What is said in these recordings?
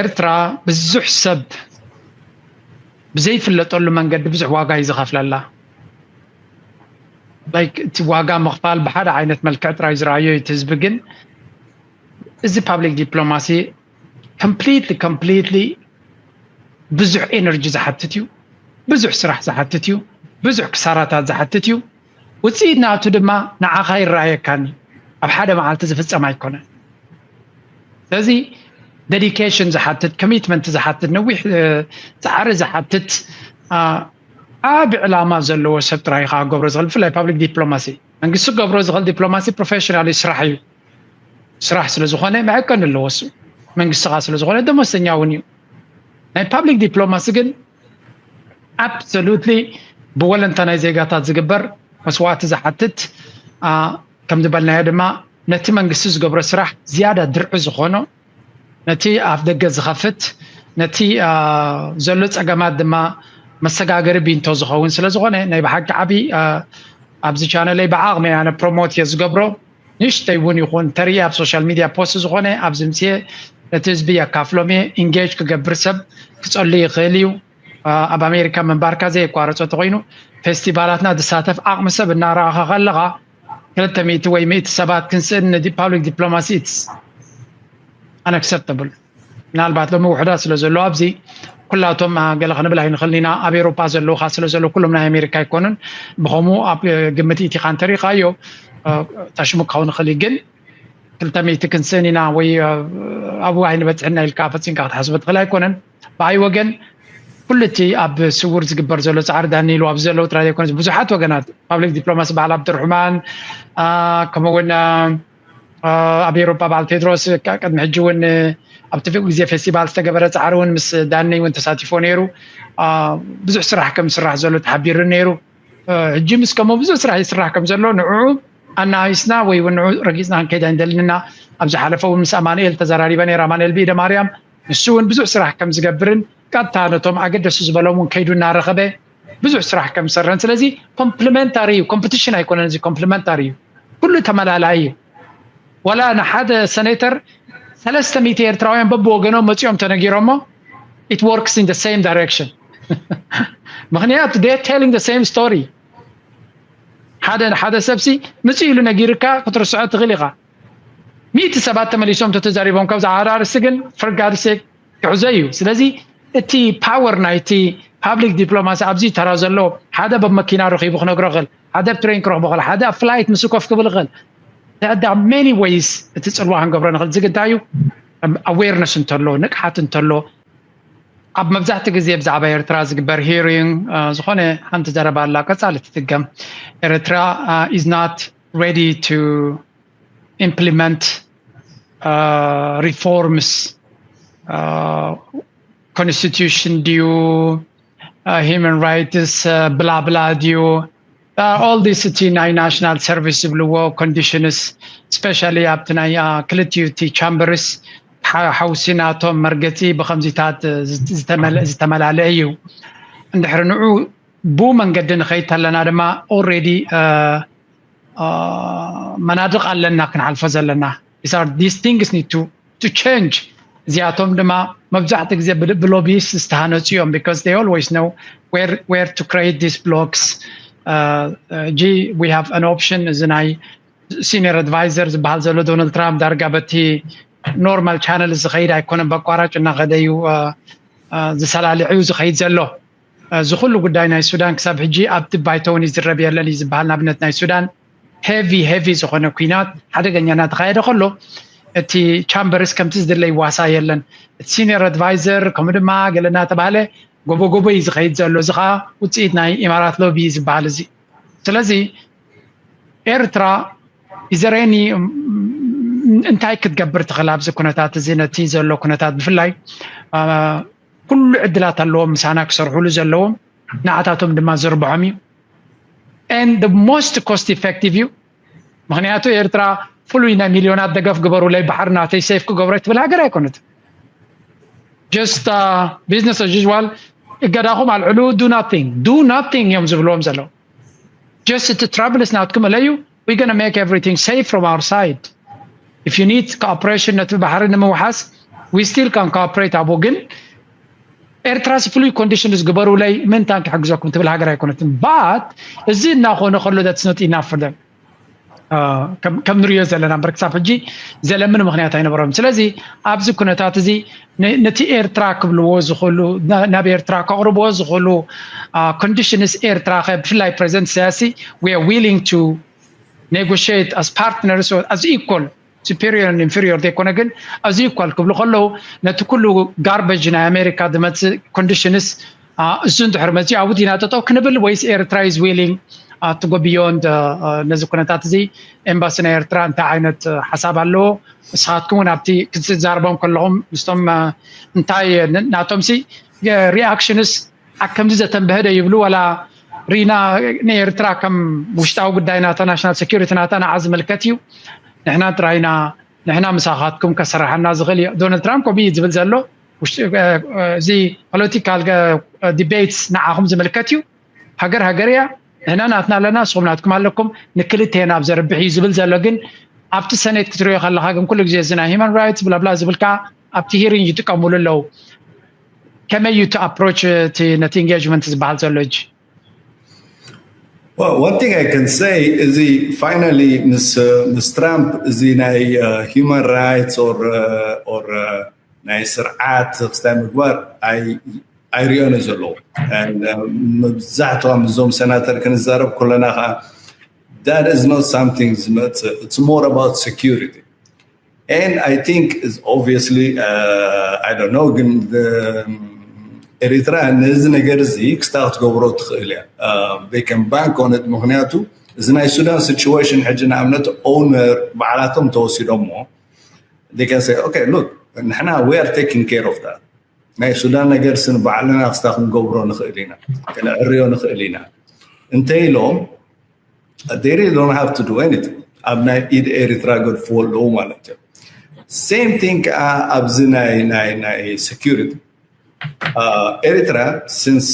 ኤርትራ ብዙሕ ሰብ ብዘይፍለጠሉ መንገዲ ብዙሕ ዋጋ እዩ ዝኸፍለላ። Like እቲ ዋጋ ምኽፋል ብሓደ ዓይነት መልክዕ ጥራይ ዝረኣዮ እዩ እቲ ህዝቢ። ግን እዚ public diplomacy completely completely ብዙሕ ኤነርጂ ዝሓትት እዩ፣ ብዙሕ ስራሕ ዝሓትት እዩ፣ ብዙሕ ክሳራታት ዝሓትት እዩ። ውፅኢት ናቱ ድማ ንዓኻ ይረኣየካን እዩ። ኣብ ሓደ መዓልቲ ዝፍፀም ኣይኮነን። ስለዚ dedication ዝሓትት፣ commitment ዝሓትት፣ ነዊሕ ፃዕሪ ዝሓትት ዓቢ ዕላማ ዘለዎ ሰብ ጥራይ ከዓ ክገብሮ ዝኽእል። ብፍላይ public diplomacy መንግስቲ ክገብሮ ዝኽእል ዲፕሎማሲ ፕሮፌሽናል ስራሕ እዩ። ስራሕ ስለዝኾነ መዐቀኒ ኣለዎ እሱ። መንግስቲ ከዓ ስለዝኾነ ደሞዝተኛ እውን እዩ። ናይ public diplomacy ግን absolutely ብወለንታ ናይ ዜጋታት ዝግበር መስዋዕቲ ዝሓትት፣ ከም ዝበልናዮ ድማ ነቲ መንግስቲ ዝገብሮ ስራሕ ዝያዳ ድርዒ ዝኾኖ፣ ነቲ ኣፍ ደገ ዝኸፍት፣ ነቲ ዘሎ ፀገማት ድማ መሰጋገሪ ቢንቶ ዝኸውን ስለዝኾነ ናይ ብሓቂ ዓቢ ኣብዚ ቻነለይ ብዓቕሚ ኣነ ፕሮሞት እየ ዝገብሮ። ንእሽተይ እውን ይኹን ተርኢ ኣብ ሶሻል ሚድያ ፖስት ዝኾነ ኣብዚ ምፅኤ ነቲ ህዝቢ የካፍሎም እየ። ኢንጌጅ ክገብር ሰብ ክፀሉ ይኽእል እዩ። ኣብ ኣሜሪካ ምንባርካ ዘየቋረፀ ተኮይኑ ፌስቲቫላትና ዝሳተፍ ዓቕሚ ሰብ እናረኣኻ ከለኻ ክልተ ሚእቲ ወይ ሚእቲ ሰባት ክንስእን ዲ public diplomacy it's unacceptable። ምናልባት ሎሚ ውሕዳት ስለ ዘለዉ ኣብዚ ኩላቶም ገለ ክንብል ኣይንኽእልን ኢና። ኣብ ኤውሮጳ ዘለዉ ከኣ ስለ ዘለዉ ኩሎም ናይ ኣሜሪካ ኣይኮኑን። ብኸምኡ ኣብ ግምት ኢቲኻ እንተሪኢኻዮ ታሽሙ ክኸውን ይኽእል እዩ። ግን ክልተ ሚእቲ ክንስእን ኢና ወይ ኣብኡ ኣይንበፅሕና ኢልካ ፈፂምካ ክትሓስቦ ትኽእል ኣይኮነን። ብኣይ ወገን ኩሉ እቲ ኣብ ስውር ዝግበር ዘሎ ፃዕሪ ዳኒ ኢሉ ኣብዚ ዘለዉ ጥራይ ዘይኮነስ ብዙሓት ወገናት public diplomacy በዓል ኣብዱርሕማን ከምኡውን ኣብ ኤውሮጳ በዓል ቴድሮስ ቅድሚ ሕጂ እውን ኣብቲ ግዜ ፌስቲቫል ዝተገበረ ፃዕሪ እውን ምስ ዳኒ እውን ተሳቲፎ ነይሩ። ብዙሕ ስራሕ ከም ዝስራሕ ዘሎ ተሓቢሩ ነይሩ። ሕጂ ምስ ከምኡ ብዙሕ ስራሕ ይስራሕ ከም ዘሎ ንዕኡ ኣናኣይስና ወይ እውን ንዕኡ ረጊፅና ክንከይድ ኣይንደልን ኢና። ኣብ ዝሓለፈ እውን ምስ ኣማኑኤል ተዘራሪበ ነይረ። ኣማኑኤል ብኢደ ማርያም ንሱ እውን ብዙሕ ስራሕ ከም ዝገብርን ቀጥታ ነቶም ኣገደሱ ዝበሎም እውን ከይዱ እናረኸበ ብዙሕ ስራሕ ከም ዝሰርሕን። ስለዚ ኮምፕሊመንታሪ እዩ፣ ኮምፒቲሽን ኣይኮነን፣ እዚ ኮምፕሊመንታሪ እዩ። ኩሉ ተመላላይ እዩ። ዋላ ንሓደ ሰኔተር ሰለስተ ሚእቲ ኤርትራውያን በብወገኖም መፂኦም ተነጊሮሞ it works in the same direction። ምክንያቱ they telling the same story። ሓደ ሓደ ሰብሲ ምፅእ ኢሉ ነጊርካ ክትርስዖ ትኽእል ኢኻ። ሚእቲ ሰባት ተመሊሶም ተተዛሪቦም ካብዚ ሓደ ኣርእስቲ ግን for God's sake ክሕዞ እዩ። ስለዚ እቲ ፓወር ናይቲ ፓብሊክ ዲፕሎማሲ ኣብዚ ተራ ዘሎ ሓደ በብ መኪና ረኺቡ ክነግሮ ይኽእል፣ ሓደ ኣብ ትሬን ክረኽቦ ይኽእል፣ ሓደ ኣብ ፍላይት ምስ ኮፍ ክብል ይኽእል። There are many ways እቲ ፅልዋ ክንገብሮ ንኽእል። ዝግዳ እዩ ኣዌርነስ እንተሎ፣ ንቅሓት እንተሎ። ኣብ መብዛሕትኡ ግዜ ብዛዕባ ኤርትራ ዝግበር ሂሪንግ ዝኾነ ሓንቲ ዘረባ ኣላ፣ ቀፃሊ ትትገም። ኤርትራ is not ready to implement reforms, constitution ድዩ፣ human rights ብላ ብላ ድዩ፣ all this እቲ ናይ ናሽናል ሰርቪስ ዝብልዎ ኮንዲሽንስ ስፔሻሊ ኣብቲ ናይ ክልቲኡ እቲ ቻምበርስ ሓውሲ ናቶም መርገፂ ብከምዚታት ዝተመልአ እዩ። እንድሕሪ ንዑ ብኡ መንገዲ ንኸይድ ተለና ድማ ኦልሬዲ መናድቕ ኣለና ክንሓልፎ ዘለና። These things need to change። እዚኣቶም ድማ መብዛሕትኡ ግዜ ብሎቢስ ዝተሃነፁ እዮም because they always know where to create these blocks. G we have an option እዚ ናይ ሲኒየር ኣድቫይዘር ዝበሃል ዘሎ ዶናልድ ትራምፕ ዳርጋ በቲ ኖርማል ቻነል ዝኸይድ ኣይኮነን፣ በቋራጭ እናኸደ እዩ ዝሰላልዕ እዩ ዝኸይድ ዘሎ። እዚ ኩሉ ጉዳይ ናይ ሱዳን ክሳብ ሕጂ ኣብቲ ባይቶ እውን ይዝረብ የለን እዩ ዝበሃል። ንኣብነት ናይ ሱዳን ሄቪ ሄቪ ዝኾነ ኩናት ሓደገኛ እናተኻየደ ከሎ እቲ ቻምበርስ ከምቲ ዝድለ ይዋሳ የለን። እቲ ሲኒየር ኣድቫይዘር ከምኡ ድማ ገለ እናተባህለ ጎቦ ጎቦ እዩ ዝኸይድ ዘሎ። እዚ ከዓ ውፅኢት ናይ ኢማራት ሎቢ እዩ ዝበሃል እዚ። ስለዚ ኤርትራ ኢዘረኒ እንታይ ክትገብር ትኽእል ኣብዚ ኩነታት እዚ? ነቲ ዘሎ ኩነታት ብፍላይ ኩሉ ዕድላት ኣለዎም ምሳና ክሰርሕሉ ዘለዎም፣ ንዓታቶም ድማ ዝርብሖም እዩ። And the most cost effective እዩ። ምክንያቱ ኤርትራ ፍሉይ ናይ ሚልዮናት ደገፍ ግበሩለይ ባሕሪ ናተይ ሴፍ ክገብሮ ትብል ሃገር ኣይኮነት። Just business as usual። እገዳኹም ኣልዕሉ፣ do nothing do nothing እዮም ዝብልዎም ዘለዉ። Just እቲ ትራቭልስ ናትኩም እለዩ። We gonna make everything safe from our side. If you need cooperation ነቲ ባሕሪ ንምውሓስ we still can cooperate ኣብኡ። ግን ኤርትራ ፍሉይ conditions ግበሩለይ ምንታን ክሕግዘኩም ትብል ሃገር ኣይኮነትን። But እዚ እናኾነ ከሎ that's not enough for them። ከም ንሪኦ ዘለና እምበር ክሳብ ሕጂ ዘለምን ምክንያት ኣይነበሮም። ስለዚ ኣብዚ ኩነታት እዚ ነቲ ኤርትራ ክብልዎ ዝኽእሉ ናብ ኤርትራ ከቕርብዎ ዝኽእሉ conditions ኤርትራ ብፍላይ ፕሬዚደንት ኢሳያስ we are willing to negotiate as partners as equal superior and inferior ዘይኮነ ግን as equal ክብሉ ከለዉ ነቲ ኩሉ garbage ናይ ኣሜሪካ ዝመፅእ conditions እሱ እንድሕር መፅኡ ኣብኡ ዲና ጠጠው ክንብል ወይስ ኤርትራ is willing to go beyond ነዚ ኩነታት እዚ? ኤምባሲ ናይ ኤርትራ እንታይ ዓይነት ሓሳብ ኣለዎ? ንስኻትኩም እውን ኣብቲ ክትዛረቦም ከለኹም ምስቶም እንታይ ናቶም ሲ reactions ኣብ ከምዚ ዘተንበህደ ይብሉ ወላ ሪና ንኤርትራ ከም ውሽጣዊ ጉዳይ ናታ national security ናታ ንዓ ዝምልከት እዩ ንሕና ጥራይና ንሕና ምሳኻትኩም ከሰራሓና ዝኽእል እዩ። ዶናልድ ትራምፕ ከምኡ እዩ ዝብል ዘሎ። እዚ political debates ንዓኹም ዝምልከት እዩ። ሃገር ሃገር እያ። ንሕና ናትና ኣለና፣ ንስኹም ናትኩም ኣለኩም። ንክልቴና ኣብ ዘርብሕ እዩ ዝብል ዘሎ። ግን ኣብቲ ሰኔት ክትሪኦ ከለኻ ግን ኩሉ ግዜ እዚ ናይ human rights ብላብላ ዝብል ከዓ ኣብቲ hearing ይጥቀሙሉ ኣለዉ። ከመይ እዩ እቲ approach ነቲ engagement ዝበሃል ዘሎ ሕጂ? Well, one thing I can say እዚ finally ምስ ምስ ትራምፕ እዚ ናይ human rights or or ናይ ስርዓት ክስታይ ምግባር ኣይሪኦን ዘለዉ። መብዛሕትኦም እዞም ሰናተር ክንዛረብ ከለና ከዓ that is not something ዝመፅእ, it's more about security. And I think is obviously uh, I don't know ግን ኤሪትራ ነዚ ነገር እዚ ክስታ ክትገብሮ ትኽእል እያ። They can bank on it ምክንያቱ እዚ ናይ ሱዳን situation ሕጂ ንኣብነት ኦውነር ባዕላቶም ተወሲዶሞ they can say okay look ንሕና we are taking care of that ናይ ሱዳን ነገር ስን ባዕልና ክስታ ክንገብሮ ንኽእል ኢና ክነዕርዮ ንኽእል ኢና እንተ ኢሎም they really don't have to do anything ኣብ ናይ ኢድ ኤሪትራ ገድፍዎ ኣለዉ ማለት እዮም። Same thing ከዓ ኣብዚ ናይ ናይ ናይ security ኤሪትራ since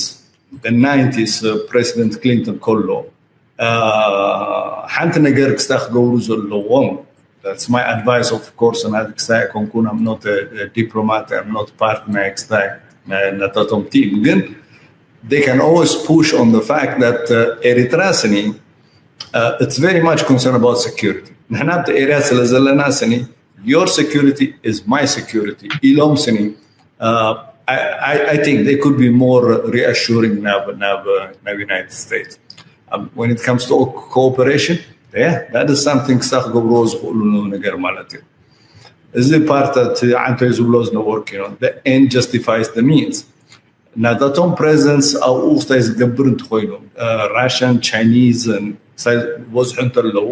the nineties ፕሬዚደንት ክሊንተን ከሎ ሓንቲ ነገር ክስታ ክገብሩ ዘለዎም that's my advice of course ክስታ ኣይኮንኩን I'm not a diplomat I'm not part ናይ ክስታ ናታቶም team ግን they can always push on the fact that ኤሪትራ ስኒ it's very much concerned about security ንሕና ኣብቲ ኤርያ ስለ ዘለና ስኒ your security is my security ኢሎም ስኒ I think they could be more reassuring ናብ ናብ ናብ United States when it comes to cooperation yeah that is something ክሳ ክገብርዎ ዝኽእሉ ነገር ማለት እዩ እዚ part እቲ ዓንቶይ ዝብሎ ዝነበርኩ you know the end justifies the means ናታቶም presence ኣብኡ ክስታይ ዝገብር እንተኮይኑ Russian Chinese ክስታይ ዝበዝሑ እንተለዉ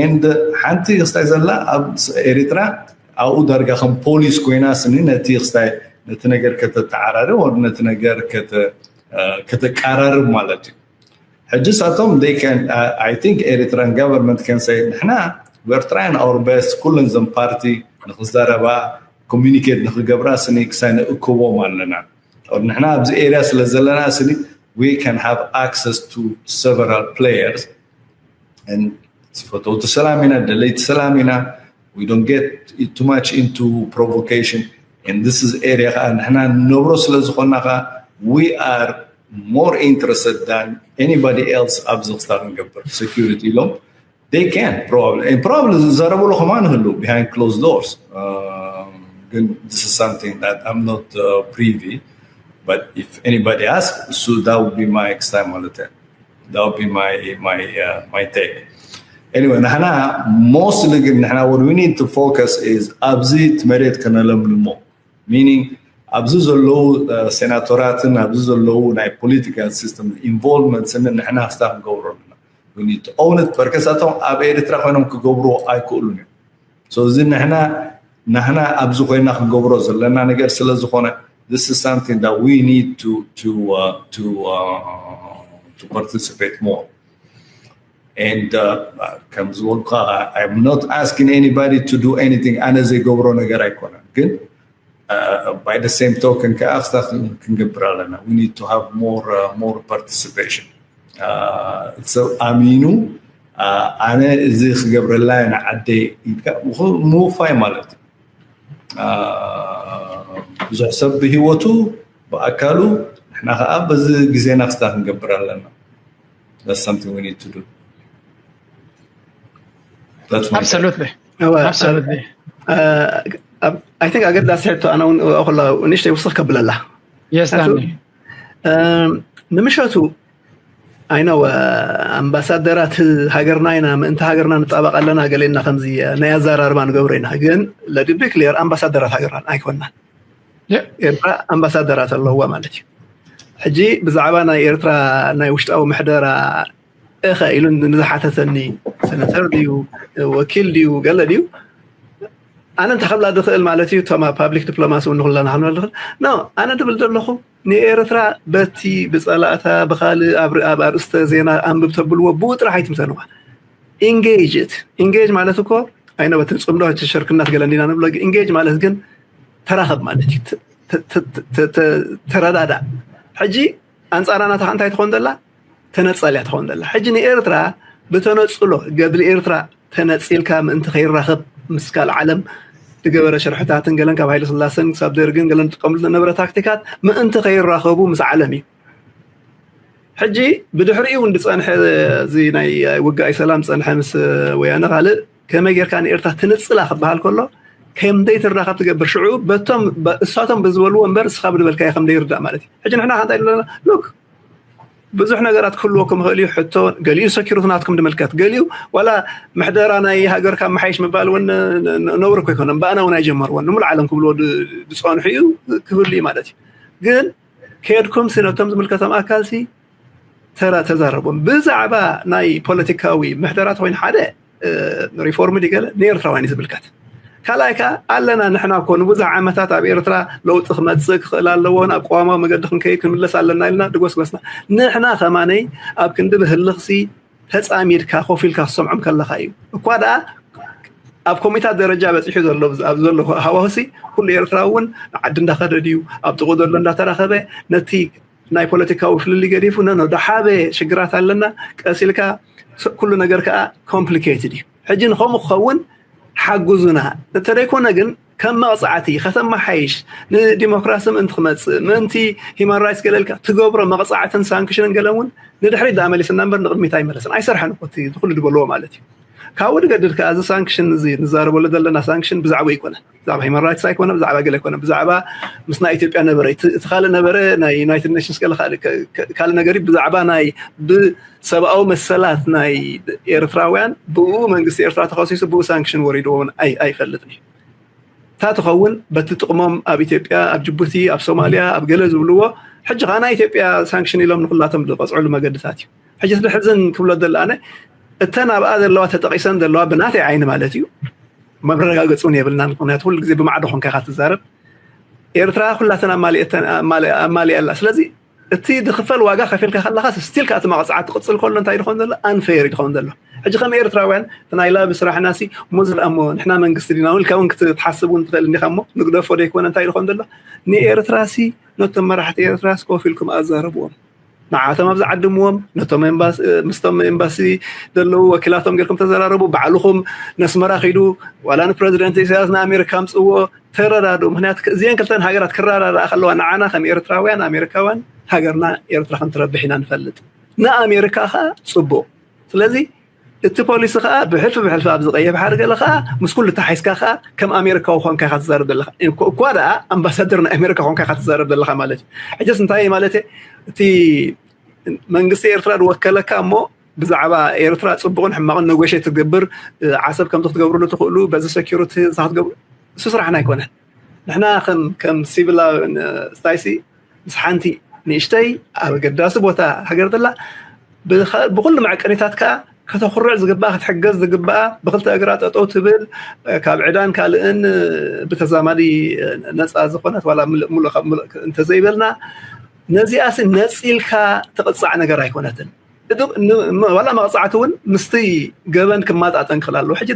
and ሓንቲ ክስታይ ዘላ ኣብ ኤሪትራ ኣብኡ ዳርጋ ከም ፖሊስ ኮይና ስኒ ነቲ ክስታይ ነቲ ነገር ከተተዓራሪ ወር ነቲ ነገር ከተቃራርብ ማለት እዩ ሕጂ ሳቶም they can I think Eritrean government can say ንሕና we're trying our best ኩለን ዘም ፓርቲ ንክዛረባ communicate ንክገብራ ስኒ ክሳይ ንእክቦም ኣለና ንሕና ኣብዚ ኤርያ ስለ ዘለና ስኒ we can have access to several players and ፈተውቲ ሰላም ኢና ደለይቲ ሰላም ኢና we don't get too much into provocation and this is area ከዓ ንሕና ንነብሮ ስለ ዝኾንና ከዓ we are more interested than anybody else ኣብዚ ክስታ ክንገብር security ኢሎም they can probably and probably ዝዛረብሉ ከማን ህሉ behind closed doors ግን this is something that I'm not uh, privy but if anybody ask so that would be my extent ማለት that would be my my uh, my take anyway ንሕና mostly ግን ንሕና what we need to focus is ኣብዚ እቲ መሬት ከነለምልሞ meaning ኣብዚ ዘለዉ ሴናቶራትን ኣብዚ ዘለዉ ናይ political system involvement ስኒ ንሕና ክስታ ክንገብሮ ኣለና we need to own it በርከሳቶም ኣብ ኤርትራ ኮይኖም ክገብርዎ ኣይክእሉን እዮም so እዚ ንሕና ንሕና ኣብዚ ኮይና ክንገብሮ ዘለና ነገር ስለ ዝኾነ this is something that we need to to uh, to uh, to participate more and uh, ከም ዝበልኩ I'm not asking anybody to do anything ኣነ ዘይገብሮ ነገር ኣይኮነን ግን uh, by the same token ከዓ ክስታ ክንገብር ኣለና we need to have more uh, more participation uh, so ኣሚኑ ኣነ እዚ ክገብረላ ንዓደይ ኢልካ ምውፋይ ማለት እዩ ብዙሕ ሰብ ብሂወቱ ብኣካሉ፣ ንሕና ከዓ በዚ ግዜና ክስታ ክንገብር ኣለና። That's something we need to do. Absolutely. I think ኣገዳሲ ሕቶ ኣነ እውን ከላ ንእሽተይ ውስኽ ከብለላ። ንምሸቱ ኣይነወ ኣምባሳደራት ሃገርና ኢና፣ ምእንቲ ሃገርና ንጣበቕ ኣለና፣ ገሌና ከምዚ ናይ ኣዘራርባ ንገብሮ ኢና። ግን let it be clear ኣምባሳደራት ሃገርና ኣይኮንናን። ኤርትራ ኣምባሳደራት ኣለዋ ማለት እዩ። ሕጂ ብዛዕባ ናይ ኤርትራ ናይ ውሽጣዊ ምሕደራ እኸ ኢሉ ንዝሓተተኒ፣ ሰነተር ድዩ፣ ወኪል ድዩ፣ ገለ ድዩ፣ ኣነ እንተ ከብላ ድኽእል ማለት እዩ። እቶም ኣብ ፓብሊክ ዲፕሎማሲ እውን ንኩልና ንክብላ ድኽእል። ኖ፣ ኣነ ድብል ዘለኹ ንኤርትራ በቲ ብጸላእታ ብካልእ ኣብ ኣርእስተ ዜና ኣንብብ ተብልዎ ብኡ ጥራሕ ኣይትምሰልዋ። ኢንጌጅ ኢት ኢንጌጅ ማለት እኮ ኣይነበትን ጽምዶ ሽርክናት ገለ እንዲና ንብሎ። ኢንጌጅ ማለት ግን ተራኸብ ማለት እዩ። ተረዳዳ። ሕጂ ኣንጻራ ናታ እንታይ ትኾን ዘላ? ተነጻል እያ ትኾን ዘላ። ሕጂ ንኤርትራ ብተነጽሎ ገድሊ ኤርትራ ተነጺልካ ምእንቲ ከይራኸብ ምስ ካልእ ዓለም ዝገበረ ሽርሕታትን ገለን ካብ ሃይለ ስላሰን ክሳብ ደርግን ገለን ዝጥቀምሉ ዝነበረ ታክቲካት ምእንቲ ከይራኸቡ ምስ ዓለም እዩ። ሕጂ ብድሕሪኡ እውን ዝጸንሐ እዚ ናይ ውግኣይ ሰላም ዝጸንሐ ምስ ወያነ ካልእ ከመይ ጌርካ ንኤርትራ ትንጽላ ክበሃል ከሎ ከም ዘይትራኸብ ትገብር ሽዑ በቶም እሳቶም ብዝበልዎ እምበር እስኻ ብዝበልካዮ ከም ዘይርዳእ ማለት እዩ። ሕጂ ንሕና ከ እንታይ ኣለና? ሉክ ብዙሕ ነገራት ክህልወኩም ይኽእል እዩ። ሕቶ ገሊኡ ሰኪሩት ናትኩም ድምልከት፣ ገሊኡ ዋላ ምሕደራ ናይ ሃገርካ መሓይሽ ምባል እውን ነውር እኮ ኣይኮነን። ብኣና እውን ኣይጀመርዎን፣ ንሙሉ ዓለም ክብልዎ ዝፀንሑ እዩ ክህሉ እዩ ማለት እዩ። ግን ከድኩም ሲ ነቶም ዝምልከቶም ኣካል ሲ ተዛረቦም። ብዛዕባ ናይ ፖለቲካዊ ምሕደራ ተኮይኑ ሓደ ሪፎርም ድገለ ንኤርትራውያን እዩ ዝምልከት። ካልኣይ ከዓ ኣለና ንሕና እኮ ንብዙሕ ዓመታት ኣብ ኤርትራ ለውጢ ክመፅእ ክኽእል ኣለዎ፣ ናብ ቅዋማዊ መገዲ ክንከይድ ክንምለስ ኣለና ኢልና ድጎስጎስና። ንሕና ከማነይ ኣብ ክንዲ ብህልኽሲ ተፃሚድካ ኮፍ ኢልካ ክሰምዖም ከለካ እዩ። እኳ ደኣ ኣብ ኮሚታት ደረጃ በፂሑ ዘሎ ኣብ ዘሎ ሃዋሁሲ ኩሉ ኤርትራ እውን ንዓዲ እንዳኸደ ድዩ ኣብ ጥቁ ዘሎ እንዳተራኸበ ነቲ ናይ ፖለቲካዊ ፍልልይ ገዲፉ ነኖ ደሓበ ሽግራት ኣለና ቀሲልካ ኩሉ ነገር ከዓ ኮምፕሊኬትድ እዩ። ሕጂ ንከምኡ ክኸውን ሓጉዙና እንተደይኮነ ግን ከም መቕፃዕቲ ከተመሓይሽ ንዲሞክራሲ ምእንቲ ክመፅእ ምእንቲ ሂማን ራይትስ ገለልካ ትገብሮ መቕፃዕትን ሳንክሽንን ገለ እውን ንድሕሪት ዳኣ መሊስና እምበር ንቅድሚት ኣይመለስን ኣይሰርሐን እኮ እቲ ኩሉ ዝበልዎ ማለት እዩ። ካብኡ ንገድድ ከዓ እዚ ሳንክሽን እዚ ንዛረበሉ ዘለና ሳንክሽን ብዛዕባ ይኮነ ብዛዕባ ሂማን ራይትስ ኣይኮነ ብዛዕባ ገለ ኣይኮነ ብዛዕባ ምስ ናይ ኢትዮጵያ ነበረ እቲ ካልእ ነበረ ናይ ዩናይትድ ኔሽንስ ገለ ካልእ ነገር ብዛዕባ ናይ ብሰብኣዊ መሰላት ናይ ኤርትራውያን ብኡ መንግስቲ ኤርትራ ተኸሲሱ ብኡ ሳንክሽን ወሪድዎ ኣይፈልጥን እዩ። እታ ትኸውን በቲ ጥቕሞም ኣብ ኢትዮጵያ ኣብ ጅቡቲ ኣብ ሶማልያ ኣብ ገለ ዝብልዎ ሕጂ ከዓ ናይ ኢትዮጵያ ሳንክሽን ኢሎም ንኩላቶም ዝቐፅዕሉ መገድታት እዩ። ሕጂ እቲ ድሕዝን ክብሎ ደለ ኣነ እተን ኣብኣ ዘለዋ ተጠቂሰን ዘለዋ ብናተይ ዓይኒ ማለት እዩ መረጋገፂ እውን የብልናን። ምክንያቱ ኩሉ ግዜ ብማዕዶ ኮንካ ኢካ ትዛረብ። ኤርትራ ኩላተን ኣማሊኣ ኣላ። ስለዚ እቲ ዝኽፈል ዋጋ ከፊልካ ከለካ ስቲል ከዓ እቲ መቕፃዕቲ ትቕፅል ከሎ እንታይ ድኸውን ዘሎ ኣንፌር ድኸውን ዘሎ። ሕጂ ከም ኤርትራውያን እቲ ናይ ላቢ ስራሕና ሲ እሞ ዝረኣ እሞ ንሕና መንግስቲ ዲና እውን ኢልካ እውን ክትሓስብ እውን ትኽእል እንዲካ እሞ ንግደፎ ደይኮነ እንታይ ድኸውን ዘሎ ንኤርትራ ሲ ነቶም መራሕቲ ኤርትራ ሲ ኮፍ ኢልኩም ኣዛረብዎም። ንዓቶም ኣብ ዝዓድምዎም ነቶም ምስቶም ኤምባሲ ዘለዉ ወኪላቶም ጌርኩም ተዘራረቡ። ባዕልኹም ነስመራ ኪዱ ዋላ ንፕረዚደንት ኢሳያስ ንኣሜሪካ ኣምፅዎ ተረዳድኡ። ምክንያቱ እዚአን ክልተን ሃገራት ክረዳድኣ ከለዋ ንዓና ከም ኤርትራውያን ኣሜሪካውያን ሃገርና ኤርትራ ከምትረብሕ ኢና ንፈልጥ። ንኣሜሪካ ከዓ ፅቡቅ። ስለዚ እቲ ፖሊሲ ከዓ ብሕልፊ ብሕልፊ ኣብ ዝቀየ ባሕሪ ገለ ከዓ ምስ ኩሉ ተሓይስካ ከዓ ከም ኣሜሪካዊ ኮንካ ኢካ ትዛረብ ዘለካ። እኳ ደኣ ኣምባሳደር ናይ ኣሜሪካ ኮንካ ኢካ ትዛረብ ዘለካ ማለት እዩ። ሕጅስ እንታይ ማለት እቲ መንግስቲ ኤርትራ ዝወከለካ እሞ ብዛዕባ ኤርትራ ጽቡቕን ሕማቕን ነጎሽት ትገብር፣ ዓሰብ ከምዚ ክትገብርሉ ትኽእሉ፣ በዚ ሰኪሪቲ እዛ ክትገብሩ፣ እሱ ስራሕና ኣይኮነን። ንሕና ከም ከም ሲቪላውያን ስታይሲ ምስ ሓንቲ ንእሽተይ ኣብ ኣገዳሲ ቦታ ሃገር ዘላ ብኩሉ መዐቀኒታት ከዓ ከተኩርዕ ዝግባኣ ክትሕገዝ ዝግባኣ ብክልተ እግራ ጠጠው ትብል ካብ ዕዳን ካልእን ብተዛማዲ ነፃ ዝኾነት ዋላ ሙሉእ ካብ ሙሉእ እንተዘይበልና ነዚኣሲ ነፂልካ ትቕፃዕ ነገር ኣይኮነትን። ዋላ መቕፃዕቲ እውን ምስቲ ገበን ክማጣጠን ክእል ኣለዎ። ሕጂ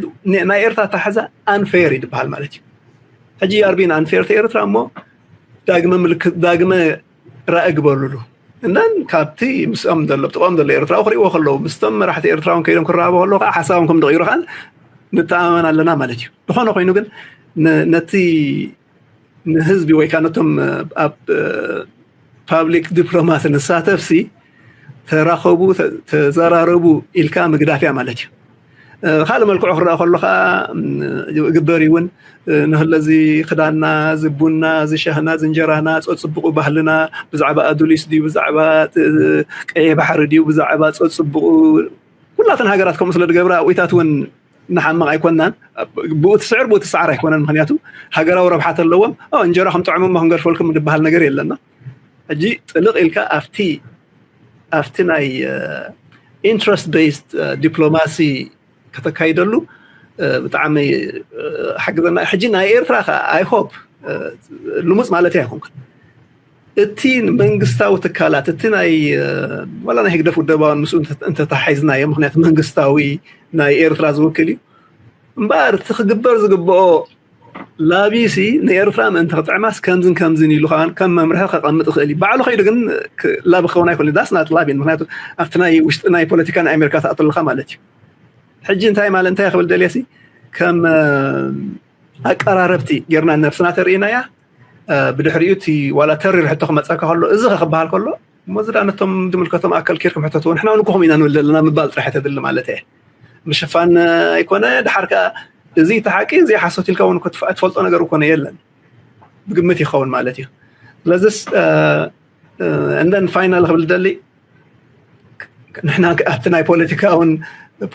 ናይ ኤርትራ ኣተሓሕዛ ኣንፌር እዩ ዝበሃል ማለት እዩ። ሕጂ ኣርቢን ኣንፌር ቲ ኤርትራ እሞ ዳግመ ምልክት ዳግመ ራኢ ግበሩሉ እናን ካብቲ ምስኦም ዘሎ ጥቕኦም ዘሎ ኤርትራዊ ክሪእዎ ከለዉ ምስቶም መራሕቲ ኤርትራውን ከይዶም ክረባቡ ከለዉ ከዓ ሓሳቦም ከም ዝቕይሩ ከዓ ንተኣማመን ኣለና ማለት እዩ። ዝኾነ ኮይኑ ግን ነቲ ንህዝቢ ወይ ከዓ ነቶም ኣብ ፓብሊክ ዲፕሎማሲ ንሳተፍሲ ተራኸቡ፣ ተዘራረቡ ኢልካ ምግዳፍያ ማለት እዩ። ካልእ መልክዑ ክረኣ ከሎ ከዓ ግበር እውን ንህለዚ ክዳና ዝቡና ዝሸህና ዝንጀራና ፀፅብቑ ባህልና ብዛዕባ ኣዱሊስ ድዩ ብዛዕባ ቀይሕ ባሕሪ ድዩ ብዛዕባ ፀፅብቑ ኩላተን ሃገራት ከምኡ ስለ ዝገብራ ኣዊታት እውን ንሓምቕ ኣይኮናን። ብኡ ትስዕር ብኡ ትስዓር ኣይኮነን። ምክንያቱ ሃገራዊ ረብሓ ተለዎም እንጀራ ከም ጥዕሙ ሞ ክንገድፈልኩም ዝበሃል ነገር የለና። ሕጂ ጥልቕ ኢልካ ኣብቲ ኣብቲ ናይ ኢንትረስት ቤስድ ዲፕሎማሲ ከተካይደሉ ብጣዕሚ ሓግዘና። ሕጂ ናይ ኤርትራ ከዓ ኣይ ሆፕ ልሙፅ ማለት ኣይኮንኩን። እቲ መንግስታዊ ትካላት እቲ ናይ ዋላ ናይ ህግደፍ ውደባውን ምስኡ እንተተሓሒዝናዮ፣ ምክንያቱ መንግስታዊ ናይ ኤርትራ ዝውክል እዩ። እምበኣር እቲ ክግበር ዝግብኦ ላቢሲ ንኤርትራ ምእንቲ ክጥዕማስ ከምዝን ከምዝን ኢሉ ከዓ ከም መምርሒ ከቐምጥ ይኽእል እዩ። ባዕሉ ከይዱ ግን ላቢ ክኸውን ኣይክእልን። ዳስ ናት ላቢን ምክንያቱ ኣብቲ ናይ ውሽጢ ናይ ፖለቲካ ናይ ኣሜሪካ ትኣትለካ ማለት እዩ። ሕጂ እንታይ ማለት እንታይ ክብል ደልየሲ ከም ኣቀራረብቲ ጌርና ነብስና ተርእናያ። ብድሕሪኡ እቲ ዋላ ተሪር ሕቶ ክመፀካ ከሎ እዚ ክበሃል ከሎ እሞ ዝዳ ነቶም ዝምልከቶም ኣካል ኬርኩም ሕተትዎ ንሕና እውን ንኩኹም ኢና ንብል ዘለና ምባል ጥራሕ ተድሊ ማለት እየ። ምሽፋን ኣይኮነ ድሓር ከዓ እዚ እቲ ሓቂ እዚ ሓሶት ኢልካ እውን ትፈልጦ ነገር ኮነ የለን። ብግምት ይኸውን ማለት እዩ። ስለዚስ እንደን ፋይናል ክብል ደሊ ንሕና ኣብቲ ናይ ፖለቲካ እውን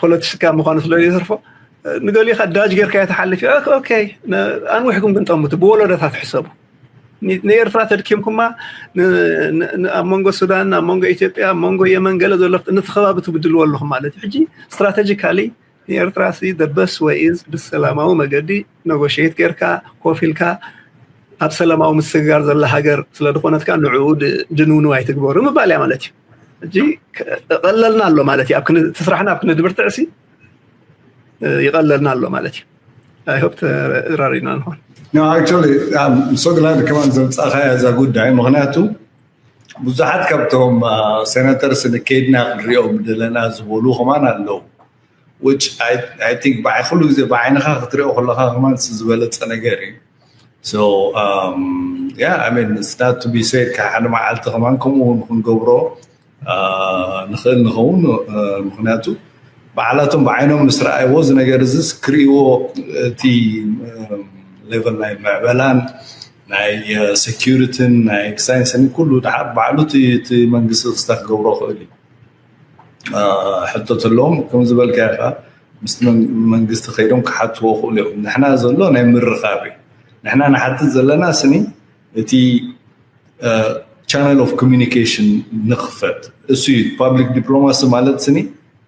ፖለቲካ ምኳኑ ስለ ይተርፎ ንገሊኻ ዳጅ ጌርካ እየ ተሓልፍ ኦኬ። ኣንዊሕኩም ግን ጠምቱ ብወለዶታት ሕሰቡ። ንኤርትራ ተድኪምኩማ ኣብ መንጎ ሱዳን ኣብ መንጎ ኢትዮጵያ ኣብ መንጎ የመን ገለ ዘሎ ነቲ ከባቢ ትብድልዎ ኣለኹም ማለት እዩ። ሕጂ ስትራቴጂካሊ ንኤርትራ ሲ the best way is ብሰላማዊ መገዲ ነጎሽት ጌርካ ኮፍ ኢልካ ኣብ ሰላማዊ ምስግጋር ዘላ ሃገር ስለ ዝኾነትካ ንዕኡ ድንውንው ኣይትግበሩ ምባል እያ ማለት እዩ። ሕጂ ቀለልና ኣሎ ማለት እዩ። እቲ ስራሕና ኣብ ክንድብርትዕ ሲ ይቐለልና ኣሎ ማለት እዩ። I hope ተራሪና ንኾን። No, actually, I'm so glad ከማን ዘምጻኻያ እዛ ጉዳይ ምክንያቱ ብዙሓት ካብቶም ሴናተርስ ንከይድና ክንሪኦም ደለና ዝበሉ ከማን ኣለዉ። Which I think ብዓይ ኩሉ ግዜ ብዓይንኻ ክትሪኦ ከለኻ ከማን ዝበለፀ ነገር እዩ። So yeah, I mean, it's not to be said ካብ ሓደ መዓልቲ ከማን ከምኡ እውን ክንገብሮ ንኽእል ንኸውን። ምክንያቱ በዓላቶም ብዓይኖም ምስ ረኣይዎ እዚ ነገር እዚስ ክርእይዎ እቲ ሌቨል ናይ ምዕበላን ናይ ሴኪሪቲን ናይ ሳይንስን ኩሉ ድሓር ባዕሉ እቲ መንግስቲ ክስታ ክገብሮ ክእል እዩ። ሕቶ ተለዎም ከም ዝበልካ ኢኻ ምስቲ መንግስቲ ከይዶም ክሓትዎ ክእሉ እዮም። ንሕና ዘሎ ናይ ምርኻብ እዩ። ንሕና ንሓትት ዘለና ስኒ እቲ channel of communication ንኽፈት እሱ እዩ። ፓብሊክ ዲፕሎማሲ ማለት ስኒ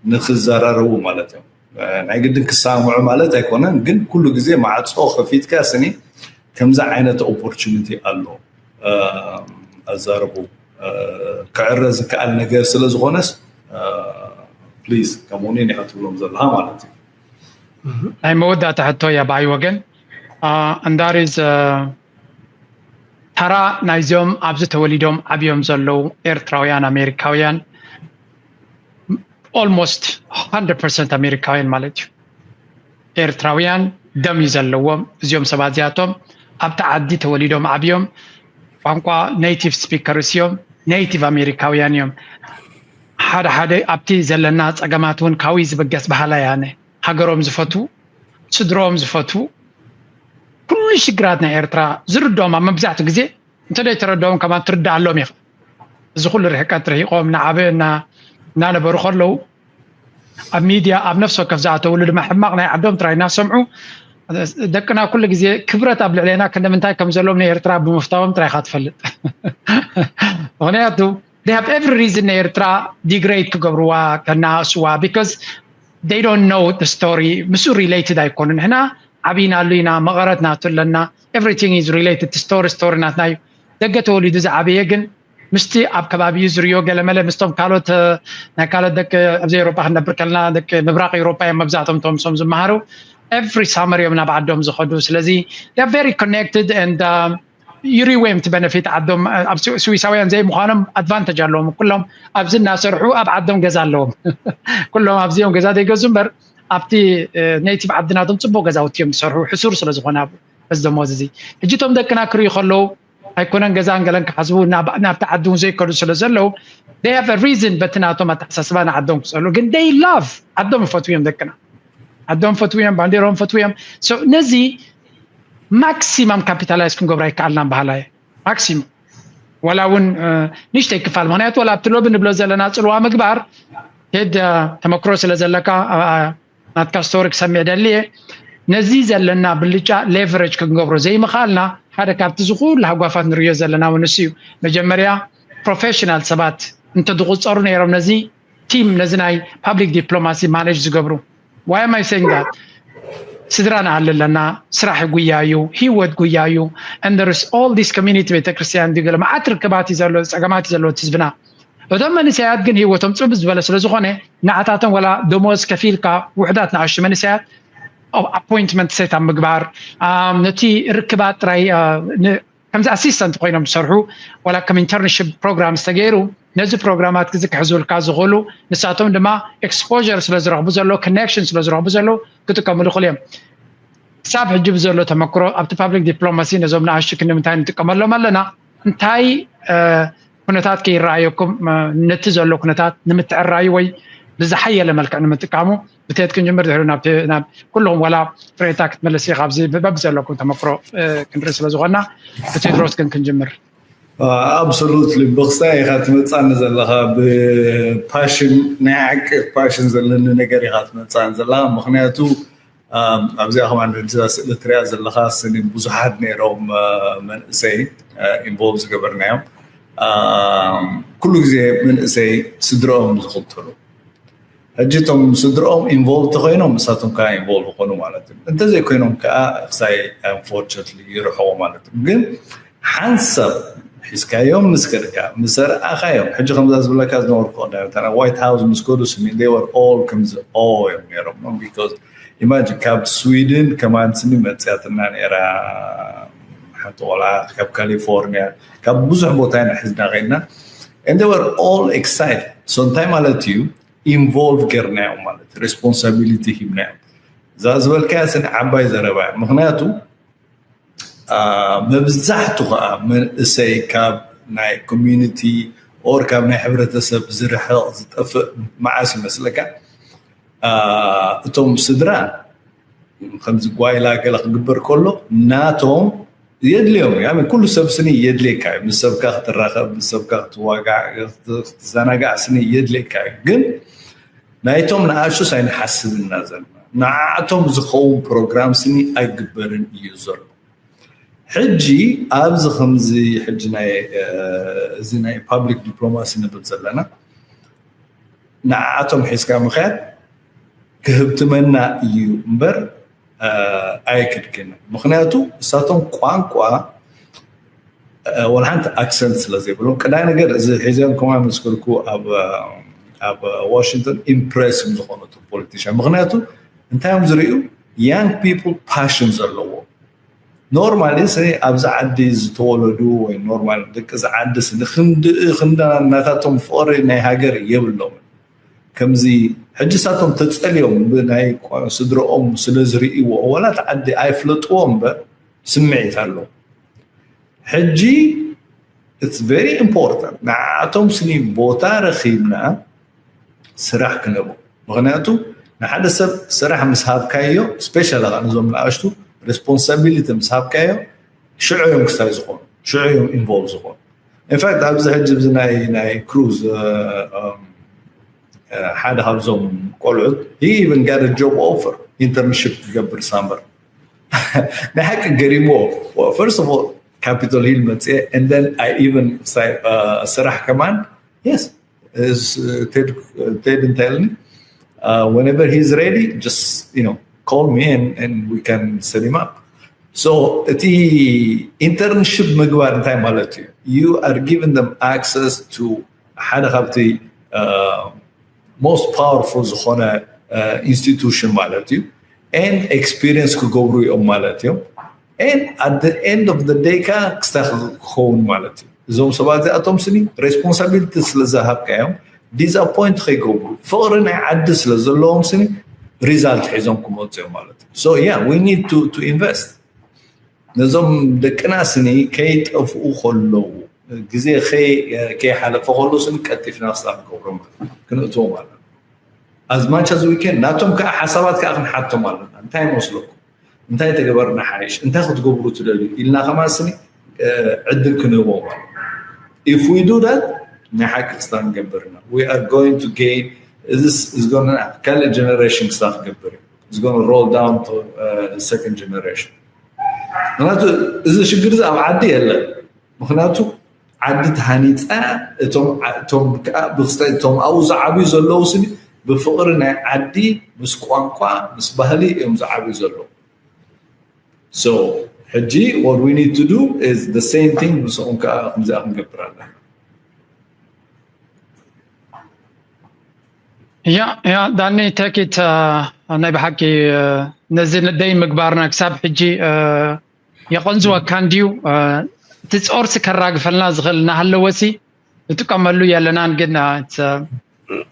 ንክዘራረቡ ማለት እዮም። ናይ ግድን ክሳምዑ ማለት ኣይኮነን፣ ግን ኩሉ ግዜ ማዕፆ ከፊትካ ስኒ ከምዚ ዓይነት ኦፖርቹኒቲ ኣሎ ኣዛረቡ ክዕረ ዝከኣል ነገር ስለ ዝኾነስ ፕሊዝ ከምኡውን ኢኻ ትብሎም ዘለኻ ማለት እዩ። ናይ መወዳእታ ሕቶ እያ ብዓይ ወገን እንዳሪዝ ተራ ናይዚኦም ኣብዚ ተወሊዶም ዓብዮም ዘለዉ ኤርትራውያን ኣሜሪካውያን almost one hundred percent ኣሜሪካውያን ማለት እዩ። ኤርትራውያን ደም እዩ ዘለዎም እዚኦም ሰባት እዚኣቶም ኣብቲ ዓዲ ተወሊዶም ዓብዮም ቋንቋ native speakers እዮም። Native ኣሜሪካውያን እዮም። ሓደ ሓደ ኣብቲ ዘለና ፀገማት እውን ካዊ ዝብገስ ባህላ ያነ ሃገሮም ዝፈትዉ ስድሮም ዝፈትዉ ኩሉ ሽግራት ናይ ኤርትራ ዝርድኦም ኣብ መብዛሕትኡ ግዜ እንተደይ ተረድኦም ከማን ትርዳኣሎም ኢኻ። እዚ ኩሉ ርሕቀት ርሂቆም ንዓበ እናነበሩ ከለዉ ኣብ ሚድያ ኣብ ነፍሲ ወከፍ ዝኣተውሉ ድማ ሕማቕ ናይ ዓዶም ጥራይ እናሰምዑ ደቅና ኩሉ ግዜ ክብረት ኣብ ልዕሌና ክንደምንታይ ከም ዘሎም ንኤርትራ ብምፍታዎም ጥራይ ኢኻ ትፈልጥ። ምክንያቱ they have every reason ንኤርትራ degrade ክገብርዋ ከናእስዋ because they don't know the story ምስኡ related ኣይኮኑ። ንሕና ዓብይናሉ ኢና መቐረት ናቱ ኣለና። Everything is related to story story ናትና እዩ። ደገ ተወሊዱ ዝዓበየ ግን ምስቲ ኣብ ከባቢኡ ዝርዮ ገለመለ ምስቶም ካልኦት ናይ ካልኦት ደቂ ኣብዚ ኤውሮጳ ክንነብር ከለና ደቂ ምብራቕ ኤውሮጳ እዮም መብዛሕቶም ቶም ሶም ዝመሃሩ every summer እዮም ናብ ዓዶም ዝኸዱ። ስለዚ very connected and ይሪወ እዮም እቲ benefit ዓዶም ኣብ ስዊሳውያን ዘይምዃኖም advantage ኣለዎም። ኩሎም ኣብዚ እናሰርሑ ኣብ ዓዶም ገዛ ኣለዎም። ኩሎም ኣብዚኦም ገዛ ዘይገዙ እምበር ኣብቲ native ዓድናቶም ፅቡቅ ገዛውቲ እዮም ዝሰርሑ ሕሱር ስለ ዝኾነ እዚ ደሞዝ እዚ። ሕጂ እቶም ደቅና ክርእዩ ከለዉ ኣይኮነን ገዛን ገለን ክሓስቡ ናብቲ ዓዲ እውን ዘይከዱ ስለ ዘለዉ they have a reason በቲ ናቶም ኣተሓሳስባ ንዓዶም ክፀሉ ግን they love ዓዶም ይፈትዉ እዮም ደቅና ዓዶም ፈትዉ እዮም ባንዴሮም ፈትዉ እዮም ነዚ maximum capitalize ክንገብሮ ኣይከኣልናን በሃላ እየ maximum ዋላ እውን ንሽተይ ክፋል ምክንያቱ ዋላ ኣብቲ ሎቢ ንብሎ ዘለና ፅልዋ ምግባር ቴድ ተመክሮ ስለ ዘለካ ናትካ ስቶሪ ክሰምዕ ደልየ ነዚ ዘለና ብልጫ ሌቨሬጅ ክንገብሮ ዘይምኽኣልና ሓደ ካብቲ ዝኩሉ ሃጓፋት ንርእዮ ዘለና እውን ንሱ እዩ መጀመርያ ፕሮፌሽናል ሰባት እንተዝቁፀሩ ነይሮም ነዚ ቲም ነዚ ናይ ፓብሊክ ዲፕሎማሲ ማኔጅ ዝገብሩ why am I saying that ስድራ ንኣል ኣለና ስራሕ ጉያ እዩ ህይወት ጉያ እዩ and there is all this community ቤተክርስትያን ድዩ ገለ መዓት ርክባት እዩ ዘሎ ፀገማት እዩ ዘለዎ ህዝብና እቶም መንእሰያት ግን ህይወቶም ፅብብ ዝበለ ስለ ዝኾነ ንዓታቶም ወላ ደሞዝ ከፊልካ ውሕዳት ንኣሽቱ መንእሰያት ኣፖይንትመንት ሴት ኣብ ምግባር ነቲ ርክባት ጥራይ ከምዚ ኣሲስተንት ኮይኖም ዝሰርሑ ዋላ ከም ኢንተርንሽፕ ፕሮግራም ዝተገይሩ ነዚ ፕሮግራማት ክዚ ክሕዙልካ ዝኽእሉ ንሳቶም ድማ ኤክስፖር ስለ ዝረኽቡ ዘሎ ኮኔክሽን ስለ ዝረኽቡ ዘሎ ክጥቀምሉ ይኽእሉ እዮም ክሳብ ሕጂ ብዘሎ ተመክሮ ኣብቲ ፓብሊክ ዲፕሎማሲ ነዞም ንኣሽቱ ክንዲ ምንታይ ንጥቀመሎም ኣለና እንታይ ኩነታት ከይረኣየኩም ነቲ ዘሎ ኩነታት ንምትዕራዩ ወይ ብዝሓየለ መልክዕ ንምጥቃሙ ብቴድ ክንጅምር ድሕሪ ናብ ኩልኹም ዋላ ፍሬታ ክትመለስ ኢኻ ኣብዚ በብ ዘለኩም ተመክሮ ክንርኢ ስለ ዝኾና ብቴድሮስ ግን ክንጅምር ኣብሶሉትሊ ብክስታይ ኢኻ ትመፃኒ ዘለኻ ብፓሽን ናይ ዓቂ ፓሽን ዘለኒ ነገር ኢኻ ትመፃኒ ዘለኻ ምክንያቱ ኣብዚኣ ከማን እዛ ስእሊ ትሪኣ ዘለኻ ስኒ ብዙሓት ነይሮም መንእሰይ ኢንቮልቭ ዝገበርናዮም ኩሉ ግዜ መንእሰይ ስድረኦም ዝኽተሉ ሕጂ እቶም ስድረኦም ኢንቮልቭ ተኮይኖም ንሳቶም ከዓ ኢንቮልቭ ይኮኑ ማለት እዩ እንተዘይኮይኖም ከዓ ክሳይ ኣንፎርችነትሊ ይርሕቁ ማለት እዩ ግን ሓንሳብ ሒዝካዮም ምስ ከድካ ምስ ኣርኣኻዮም ሕጂ ከምዛ ዝብለካ ዝነበርኩ ዋይት ሃውስ ምስ ከዱ ስኒ they were all ከምዚ ኦ እዮም ነይሮም because ኢማጂን ካብ ስዊድን ከማን ስኒ መፅያትና ነይራ ሓንቲ ቆልዓ ካብ ካሊፎርኒያ ካብ ብዙሕ ቦታ ኢና ሒዝና ከይድና and they were all excited so እንታይ ማለት እዩ ኢንቮልቭ ጌርናዮም ማለት responsibility ሂብናዮም እዛ ዝበልካያ ስኒ ዓባይ ዘረባ እያ ምክንያቱ መብዛሕቱ ከዓ መንእሰይ ካብ ናይ ኮሚኒቲ or ካብ ናይ ሕብረተሰብ ዝርሕቕ ዝጠፍእ መዓስ ይመስለካ እቶም ስድራ ከምዚ ጓይላ ገለ ክግበር ከሎ ናቶም የድልዮም ያ ኩሉ ሰብ ስኒ የድልየካ እዩ ምስ ሰብካ ክትራኸብ ምስ ሰብካ ክትዋጋዕ ክትዘናጋዕ ስኒ የድልየካ እዩ ግን ናይቶም ንኣሹስ ኣይንሓስብና ዘለና ንዓቶም ዝኸውን ፕሮግራም ስኒ ኣይግበርን እዩ ዘሎ ሕጂ ኣብዚ ከምዚ ሕጂ ናይ እዚ ናይ ፓብሊክ ዲፕሎማሲ ንብል ዘለና ንዓቶም ሒዝካ ምክያድ ክህብትመና እዩ እምበር ኣየክድክን ምክንያቱ እሳቶም ቋንቋ ወላ ሓንቲ ኣክሰንት ስለ ዘይብሎም ቀዳይ ነገር እዚ ሒዘም ከማ መስክርኩ ኣብ ዋሽንግተን ኢምፕሬስ እዮም ዝኾኑ ፖለቲሽን ምክንያቱ እንታይ እዮም ዝርእዩ young people ፓሽን ዘለዎ ኖርማሊ ኣብዚ ዓዲ ዝተወለዱ ወይ ኖርማል ደቂ እዚ ዓዲ ክንዲ ክንዳ ናታቶም ፍቕሪ ናይ ሃገር የብሎም ከምዚ ሕጂ ሳቶም ተፀልዮም ብናይ ስድረኦም ስለ ዝርእይዎ ዋላ እቲ ዓዲ ኣይፍለጥዎ እምበር ስምዒት ኣሎ ሕጂ it's very important ንዓቶም ስኒ ቦታ ረኺብና ስራሕ ክነቦ ምክንያቱ ንሓደ ሰብ ስራሕ ምስ ሃብካዮ ስፔሻል ከዓ ነዞም ንኣሽቱ ሬስፖንሳቢሊቲ ምስ ሃብካዮ ሽዑ እዮም ክስታይ ዝኾኑ ሽዑ እዮም ኢንቮልቭ ዝኾኑ ኢንፋክት ኣብዚ ሕጂ እዚ ናይ ናይ ክሩዝ ሓደ ካብዞም ቆልዑት he even got a job offer internship ክገብር ሳምበር ናይ ሓቂ ገሪሞ first of all Capitol Hill መፅየ and then I even ስራሕ ከማን yes ቴድ እንታይ ኢልኒ whenever he's ready just you know call me and, and we can set him up so እቲ internship ምግባር እንታይ ማለት እዩ you are giving them access to ሓደ ካብቲ most powerful ዝኾነ institution ማለት እዩ and experience ክገብሩ እዮም ማለት እዮም and at the end of the day ከዓ ክስታይ ክኸውን ማለት እዩ እዞም ሰባት እዚኣቶም ስኒ responsibility ስለ ዝሃብካዮም disappoint ከይገብሩ ፍቕሪ ናይ ዓዲ ስለ ዘለዎም ስኒ result ሒዞም ክመፁ እዮም ማለት እዩ so yeah we need to, to invest ነዞም ደቅና ስኒ ከይጠፍኡ ከለዉ፣ ግዜ ከይ- ከይሓለፈ ከሎ ስኒ ቀልጢፍና ክስታ ክንገብሮም፣ ክንእትዎም ኣለና። As much as we can፣ ናቶም ከዓ ሓሳባት ከዓ ክንሓቶም ኣለና። እንታይ ይመስለኩም? እንታይ ተገበርና ሓይሽ? እንታይ ክትገብሩ ትደልዩ? ኢልና ከማን ስኒ ዕድል ክንህቦም ኣለና። If we do that፣ ናይ ሓቂ ክስታ ክንገብር ኢና። We are going to gain፣ እዚ ካልእ ጀነሬሽን ክስታ ክገብር እዩ። It's going to roll down to second generation። ምክንያቱ እዚ ሽግር እዚ ኣብ ዓዲ የለን። ምክንያቱ ዓዲ ተሃኒፃ፣ እቶም እቶም ከዓ ብክስታ እቶም ኣብኡ ዝዓብዩ ዘለዉ ስኒ ብፍቅሪ ናይ ዓዲ ምስ ቋንቋ ምስ ባህሊ እዮም ዝዓብዩ ዘለዉ። So ሕጂ what we need to do is the same thing። ምስኦም ከዓ ከምዚኣ ክንገብር ኣለና። ያ ያ ዳኒ፣ take it። ናይ ብሓቂ ነዚ ደይ ምግባርና ክሳብ ሕጂ የቐንዝወካ እንድዩ። እቲ ጾርሲ ከራግፈልና ዝኽእል እናሃለወሲ ንጥቀመሉ የለናን። ግን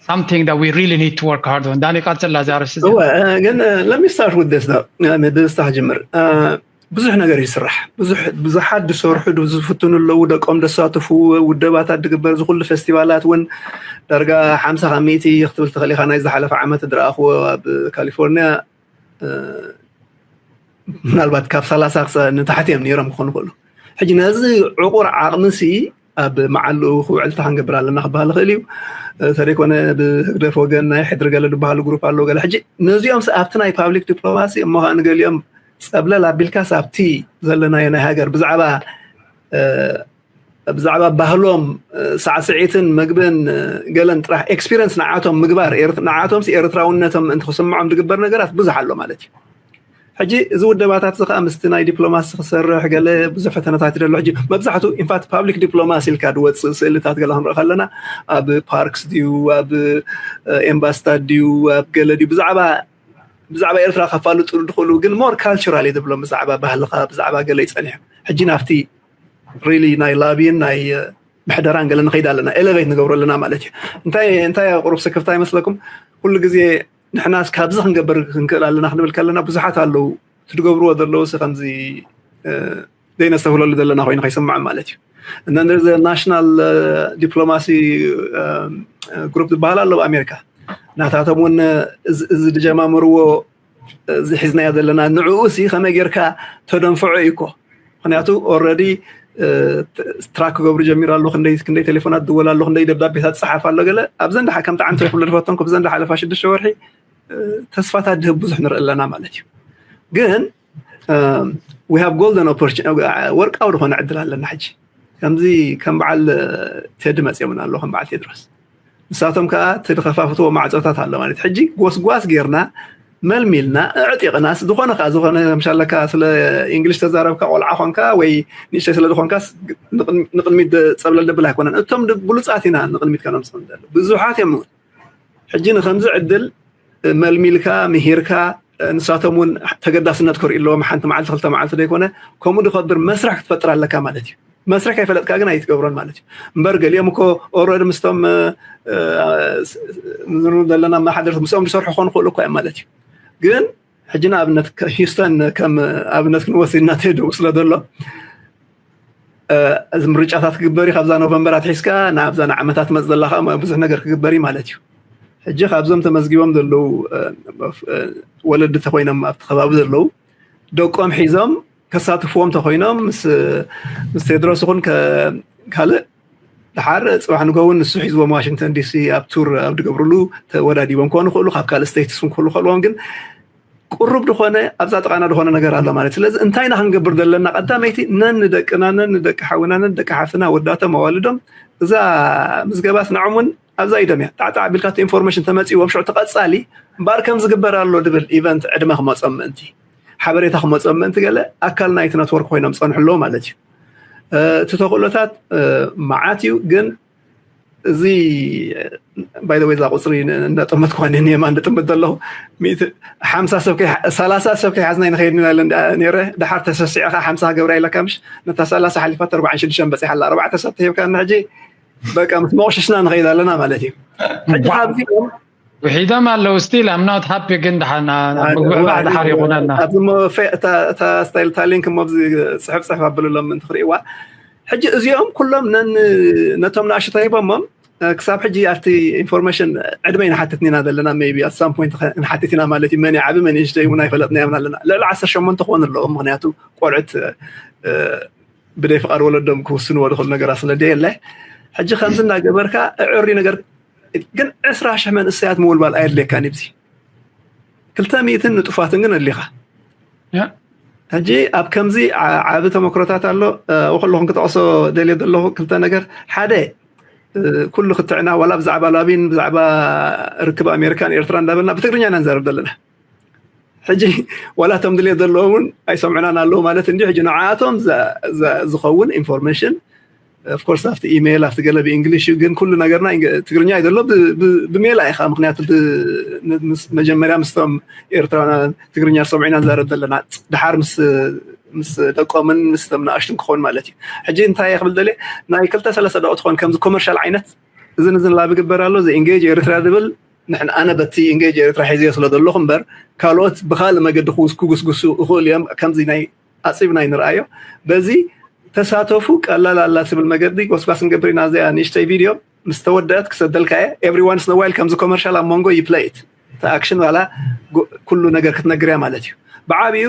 something that we really need to work hard on። ዳኒ፣ ቀጽል ላዛርስ። ግን let me start with this። ብስታ ክጅምር። ብዙሕ ነገር ይስራሕ። ብዙሓት ዝሰርሑ ዝፍትኑ ኣለዉ፣ ደቆም ደሳትፉ፣ ውደባታት ድግበር፣ ዝኩሉ ፌስቲቫላት እውን ዳርጋ ሓምሳ ካብ ሚእቲ ክትብል ትኽእል ኢኻ። ናይ ዝሓለፈ ዓመት ድረኣኽዎ ኣብ ካሊፎርኒያ ምናልባት ካብ ሰላሳ ንታሕቲ እዮም ነይሮም ክኾኑ ክእሉ። ሕጂ ነዚ ዕቑር ዓቕምሲ ኣብ መዓልኡ ክውዕልታ ክንገብር ኣለና ክበሃል ይኽእል እዩ። ተደይኮነ ብህግደፍ ወገን ናይ ሕድሪ ገለ ዝበሃሉ ግሩፕ ኣለዉ ገለ። ሕጂ ነዚኦም ኣብቲ ናይ ፓብሊክ ዲፕሎማሲ እሞ ከዓ ንገሊኦም ፀብለል ኣቢልካስ ኣብቲ ዘለናዮ ናይ ሃገር ብዛዕባ ብዛዕባ ባህሎም ሳዕስዒትን ምግብን ገለን ጥራሕ ኤክስፒሪንስ ንዓቶም ምግባር ንዓቶም ኤርትራውነቶም ምእንቲ ክስምዖም ዝግበር ነገራት ብዙሕ ኣሎ ማለት እዩ። ሕጂ እዚ ውደባታት እዚ ከዓ ምስቲ ናይ ዲፕሎማሲ ክሰርሕ ገለ ብዙሕ ፈተነታት ይደሎ። ሕጂ መብዛሕቱ ኢንፋክት ፓብሊክ ዲፕሎማሲ ኢልካ ዝወፅእ ስእልታት ገለ ክንርኢ ከለና ኣብ ፓርክስ ድዩ ኣብ ኤምባስታት ድዩ ኣብ ገለ ድዩ ብዛዕባ ብዛዕባ ኤርትራ ከፋልጡ ዝኽእሉ ግን ሞር ካልቸራል እዩ ዝብሎ ብዛዕባ ባህልኻ ብዛዕባ ገለ ይፀኒሑ። ሕጂ ናብቲ ሪሊ ናይ ላቢን ናይ ምሕደራን ገለ ንኸይድ ኣለና ኤሌቬት ንገብሮ ኣለና ማለት እዩ። እንታይ እንታይ ቁሩብ ስክፍታ ይመስለኩም? ኩሉ ግዜ ንሕናስ ካብዚ ክንገብር ክንክእል ኣለና ክንብል ከለና ብዙሓት ኣለዉ ትድገብርዎ ዘለዉ ሲ ከምዚ ዘይነስተብህለሉ ዘለና ኮይኑ ከይስምዖም ማለት እዩ። እና ናሽናል ዲፕሎማሲ ግሩፕ ዝበሃል ኣሎ ኣብ ኣሜሪካ ናታቶም እውን እዚ ዝጀማምርዎ እዚ ሒዝናዮ ዘለና ንዕኡ ሲ ከመይ ጌርካ ተደንፍዖ እዩ እኮ። ምክንያቱ ኦረዲ ትራክ ክገብሩ ጀሚሩ ኣሎ። ክንደይ ክንደይ ቴሌፎናት ድወል ኣሎ፣ ክንደይ ደብዳቤታት ዝፀሓፍ ኣሎ። ገለ ኣብዘን ደሓ ከምቲ ዓንቶ ይክብሎ ዝፈተንኩ ብዘን ዝሓለፋ ሽዱሽተ ወርሒ ተስፋታት ድህብ ብዙሕ ንርኢ ኣለና ማለት እዩ። ግን we have golden opportunity፣ ወርቃዊ ዝኾነ ዕድል ኣለና ሕጂ። ከምዚ ከም በዓል ቴዲ መፅኦምና ኣሎ ከም በዓል ቴድሮስ ንሳቶም ከዓ እቲ ዝኸፋፍትዎ ማዕፆታት ኣሎ ማለት ሕጂ ጎስጓስ ጌርና መልሚልና ኣዕጢቕናስ ዝኾነ ከዓ ዝኾነ ምሻለካ ስለ እንግሊሽ ተዛረብካ ቆልዓ ኮንካ ወይ ንእሽተይ ስለ ዝኾንካ ንቅድሚት ፀብለል ደብል ኣይኮነን። እቶም ብሉፃት ኢና ንቅድሚት ከነምፅኦም ዘሎ ብዙሓት እዮም። ሕጂ ንከምዚ ዕድል መልሚልካ ምሂርካ ንሳቶም እውን ተገዳስነት ክርኢ ኣለዎም። ሓንቲ መዓልቲ ክልተ መዓልቲ ዘይኮነ ከምኡ ዝኸብር መስርሕ ክትፈጥር ኣለካ ማለት እዩ። መስርሕ ከይፈለጥካ ግን ኣይትገብሮን ማለት እዩ። እምበር ገሊኦም እኮ ኦረዲ ምስቶም ዘለና ማሓደር ምስኦም ዝሰርሑ ክኾኑ ክእሉ እኮ እዮም ማለት እዩ። ግን ሕጂ ንኣብነት ሂስተን ከም ኣብነት ክንወስድ ኢና ተደው ስለ ዘሎ እዚ ምርጫታት ክግበር እዩ። ካብዛ ኖቨምበር ኣትሒዝካ ናብዛ ንዓመታት መፅ ዘላ ከዓ ብዙሕ ነገር ክግበር እዩ ማለት እዩ። ሕጂ ካብዞም ተመዝጊቦም ዘለዉ ወለዲ ተኮይኖም ኣብቲ ከባቢ ዘለዉ ደቆም ሒዞም ከሳትፍዎም ተኮይኖም ምስ ቴድሮስ ይኹን ካልእ ድሓር ፅባሕ ንጎውን ንሱ ሒዝዎም ዋሽንግተን ዲሲ ኣብ ቱር ኣብ ዝገብርሉ ተወዳዲቦም ክኾኑ ክእሉ ካብ ካልእ ስቴትስ እውን ክህሉ ከልዎም ግን ቁሩብ ዝኾነ ኣብዛ ጥቃና ዝኾነ ነገር ኣሎ ማለት። ስለዚ እንታይ ኢና ክንገብር ዘለና? ቀዳመይቲ ነንደቅና ነንደቂ ሓውና ነንደቂ ሓፍትና ወዳቶም ኣዋልዶም እዛ ምዝገባስ ንዖም እውን ኣብዛ ኢዶም እያ። ጣዕጣዕ ኣቢልካ እቲ ኢንፎርሜሽን ተመፂዎም ሽዑ ተቐፃሊ እምበኣር ከም ዝግበር ኣሎ ድብል ኢቨንት ዕድመ ክመፆም ምእንቲ ሓበሬታ ክመፆም ምእንቲ ገለ ኣካል ናይቲ ነትወርክ ኮይኖም ፀንሑ ኣለዉ ማለት እዩ። እቲ ተኽእሎታት መዓት እዩ ግን እዚ ባይ ወይ እዛ ቁፅሪ እንዳጠመት ኳ ኒየማ እንድጥምት ዘለኹ ሓምሳ ሰብ ሰላሳ ሰብ ከይሓዝና ይንኸይድ ኢና ኢለ ነረ። ድሓር ተሰሲዕካ ሓምሳ ገብራ ኢለካ ምሽ ነታ ሰላሳ ሓሊፋት ኣርባዓን ሽዱሽተን በፂሓ ኣላ። ኣርባዕተ ሰብ ተሂብካ ሕጂ በቃ ምስ መቑሽሽና ንኸይድ ኣለና ማለት እዩ። ሕጂ ካብዚኦም ውሒዶም ኣለዉ still I'm not happy ግን ድሓና ምግብዕባዕ ድሓር ይኹነና። እታ ስታይል እታ ሊንክ እሞ ኣብዚ ፅሕፍ ፅሕፍ ኣብልሎም ምእንቲ ክርእይዋ። ሕጂ እዚኦም ኩሎም ነቶም ንኣሽቱ ተሂቦሞም ክሳብ ሕጂ ኣብቲ ኢንፎርሜሽን ዕድመ ይንሓትት ኢና ዘለና maybe at some point ንሓትት ኢና ማለት እዩ። መን ዓቢ መን ንእሽተይ እውን ኣይፈለጥናዮም ኣለና። ልዕሊ ዓሰርተ ሸሞንተ ክኾኑ ኣለዎም ምክንያቱ ቆልዑት ብደይ ፍቃድ ወለዶም ክውስንዎ ዝኽእሉ ነገራት ስለ ደየለ ሕጂ ከምዚ እናገበርካ እዕሪ ነገር ግን ዕስራ ሽሕ መንእሰያት ምውልባል ኣየድልየካን እዩ። ክልተ ሚእትን ንጡፋትን ግን ኣድሊኻ ሕጂ ኣብ ከምዚ ዓቢ ተመክሮታት ኣሎ። ከለኹም ክጠቕሶ ደልየ ዘለኹ ክልተ ነገር ሓደ ኩሉ ክትዕና ዋላ ብዛዕባ ላቢን ብዛዕባ ርክብ ኣሜሪካን ኤርትራ እንዳበልና ብትግርኛ ኢና ንዛረብ ዘለና። ሕጂ ዋላ እቶም ድልየት ዘለዎም እውን ኣይሰምዑናን ኣለዉ ማለት እንዲ ሕጂ ንዓኣቶም ዝኸውን ኢንፎርሜሽን of course ኣብቲ ኢሜይል ኣብቲ ገለ ብእንግሊሽ እዩ ግን ኩሉ ነገርና ትግርኛ እዩ ዘሎ። ብሜላ ኢኻ ምክንያቱ መጀመርያ ምስቶም ኤርትራውያን ትግርኛ ዝሰምዑ ኢና ንዛረብ ዘለና። ድሓር ምስ ምስ ደቆምን ምስቶም ንኣሽቱን ክኸውን ማለት እዩ። ሕጂ እንታይ ክብል ደልየ ናይ ክልተ ሰለስተ ደቂ ትኾን ከምዚ ኮመርሻል ዓይነት እዝን እዝን ላብ ይግበር ኣሎ እዚ ኢንጌጅ ኤርትራ ዝብል ንሕን ኣነ በቲ ኢንጌጅ ኤርትራ ሒዘዮ ስለ ዘለኹ እምበር ካልኦት ብካልእ መገዲ ክውስ ክጉስጉሱ ይኽእሉ እዮም። ከምዚ ናይ ኣፂብና ይንርኣዮ በዚ ተሳተፉ ቀላል ኣላ ትብል መገዲ ጎስጓስ ንገብር ኢና። እዚኣ ንእሽተይ ቪድዮ ምስ ተወደአት ክሰደልካ እየ። Every once in a while ከምዚ ኮመርሻል ኣብ መንጎ you play it እቲ ኣክሽን ዋላ ኩሉ ነገር ክትነግር እያ ማለት እዩ። ብዓብዩ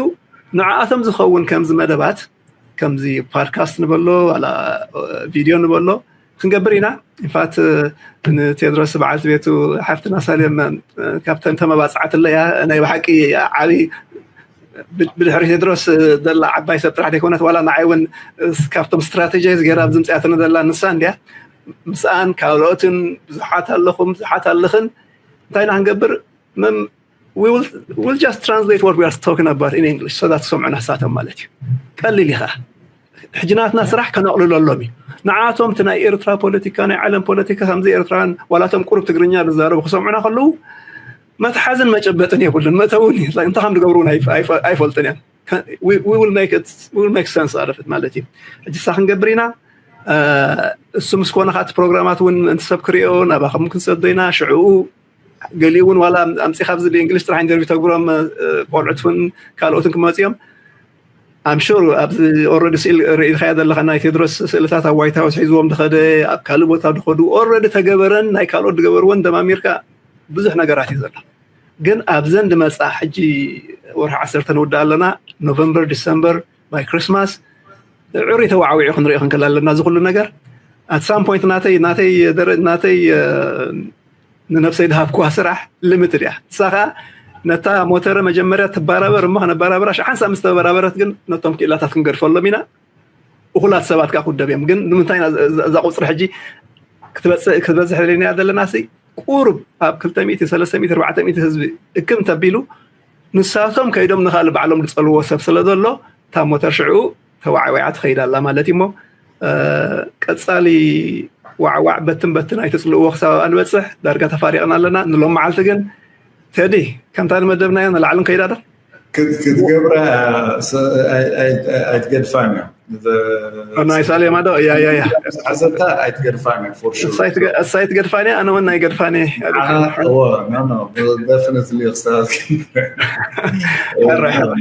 ንዓኣቶም ዝኸውን ከምዚ መደባት ከምዚ ፓድካስት ንበሎ ዋላ ቪድዮ ንበሎ ክንገብር ኢና። ኢንፋት ንቴድሮስ በዓልቲ ቤቱ ሓፍትና ሳሌም ካብተን ተመባፅዓት ኣለያ ናይ ብሓቂ ዓብዪ ብድሕሪ ቴድሮስ ዘላ ዓባይ ሰብ ጥራሕ ዘይኮነት ዋላ ንዓይ እውን ካብቶም ስትራቴጃይዝ ገይራ ኣብዚ ምፅያትኒ ዘላ ንሳ እንድያ። ምስኣን ካልኦትን ብዙሓት ኣለኹም ብዙሓት ኣለኽን እንታይ ኢና ክንገብር will just translate what we are talking about in English so that ክሰምዑና ንሳቶም ማለት እዩ። ቀሊል ኢኻ ሕጂ ናትና ስራሕ ከነቕልለሎም እዩ። ንዓቶም እቲ ናይ ኤርትራ ፖለቲካ ናይ ዓለም ፖለቲካ ከምዚ ኤርትራውያን ዋላቶም ቁሩብ ትግርኛ ዝዛረቡ ክሰምዑና ከለዉ መትሓዝን መጨበጥን የብሉን። መእተውን እንታይ ከም ዝገብሩ እውን ኣይፈልጥን እዮም። will make sense out of it ማለት እዩ። ሕጂ ሳ ክንገብር ኢና። እሱ ምስ ኮነ ከዓ እቲ ፕሮግራማት እውን እንተሰብ ክሪኦ ናባኹም ክንሰዶ ኢና። ሽዕኡ ገሊኡ እውን ዋላ ኣምፂኻ ኣብዚ ብእንግሊሽ ጥራሕ ኢንተርቪው ተግብሮም ቆልዑት እውን ካልኦትን ክመፅኦም I'm sure ኣብዚ already ስእል ርኢኻዮ ዘለኻ ናይ ቴድሮስ ስእልታት ኣብ ዋይት ሃውስ ሒዝዎም ዝኸደ ኣብ ካልእ ቦታ ዝኸዱ already ተገበረን ናይ ካልኦት ዝገበርዎን ደማሚርካ ብዙሕ ነገራት እዩ ዘሎ። ግን ኣብዘን ዝመፃ ሕጂ ወርሒ ዓሰርተ ንውዳእ ኣለና። ኖቨምበር ዲሰምበር by Christmas ዕሪ ተዋዕዊዑ ክንሪኦ ክንክእል ኣለና እዚ ኩሉ ነገር። At some point ናተይ ናተይ ናተይ ንነብሰይ ዝሃብኩዋ ስራሕ limited እያ። ንሳ ከዓ ነታ ሞተረ መጀመርያ ትበራበር እሞ ከነበራበራ ሓንሳብ ምስ ተበራበረት ግን ነቶም ክኢላታት ክንገድፈሎም ኢና። እኹላት ሰባት ከዓ ክውደብ እዮም። ግን ንምንታይ እዛ ቁፅሪ ሕጂ ክትበዝሕ ደለና ዘለና ሲ ቁሩብ ኣብ ክልተ ሚእቲ ሰለስተ ሚእቲ ኣርባዕተ ሚእቲ ህዝቢ እክም ተቢሉ ንሳቶም ከይዶም ንኻልእ ባዕሎም ዝፀልዎ ሰብ ስለ ዘሎ እታ ሞተር ሽዑ ተዋዕዊዓ ትኸይድ ኣላ ማለት እዩ። እሞ ቀፃሊ ዋዕዋዕ በትን በትን ኣይትፅልእዎ ክሳብ ንበፅሕ ዳርጋ ተፋሪቕና ኣለና። ንሎም መዓልቲ ግን ቴዲ ከምታ ንመደብናዮ ንላዕሊ ንከይዳ ዶ ክትገብራ ኣይትገድፋን እዮም። ናይ ሳሌማ ዶ? ያ ያ ያ ሓሰብታ ኣይትገድፋን እዮም for sure። እሳይ ትገድፋን እያ፣ ኣነ እውን ናይ ገድፋን እየ።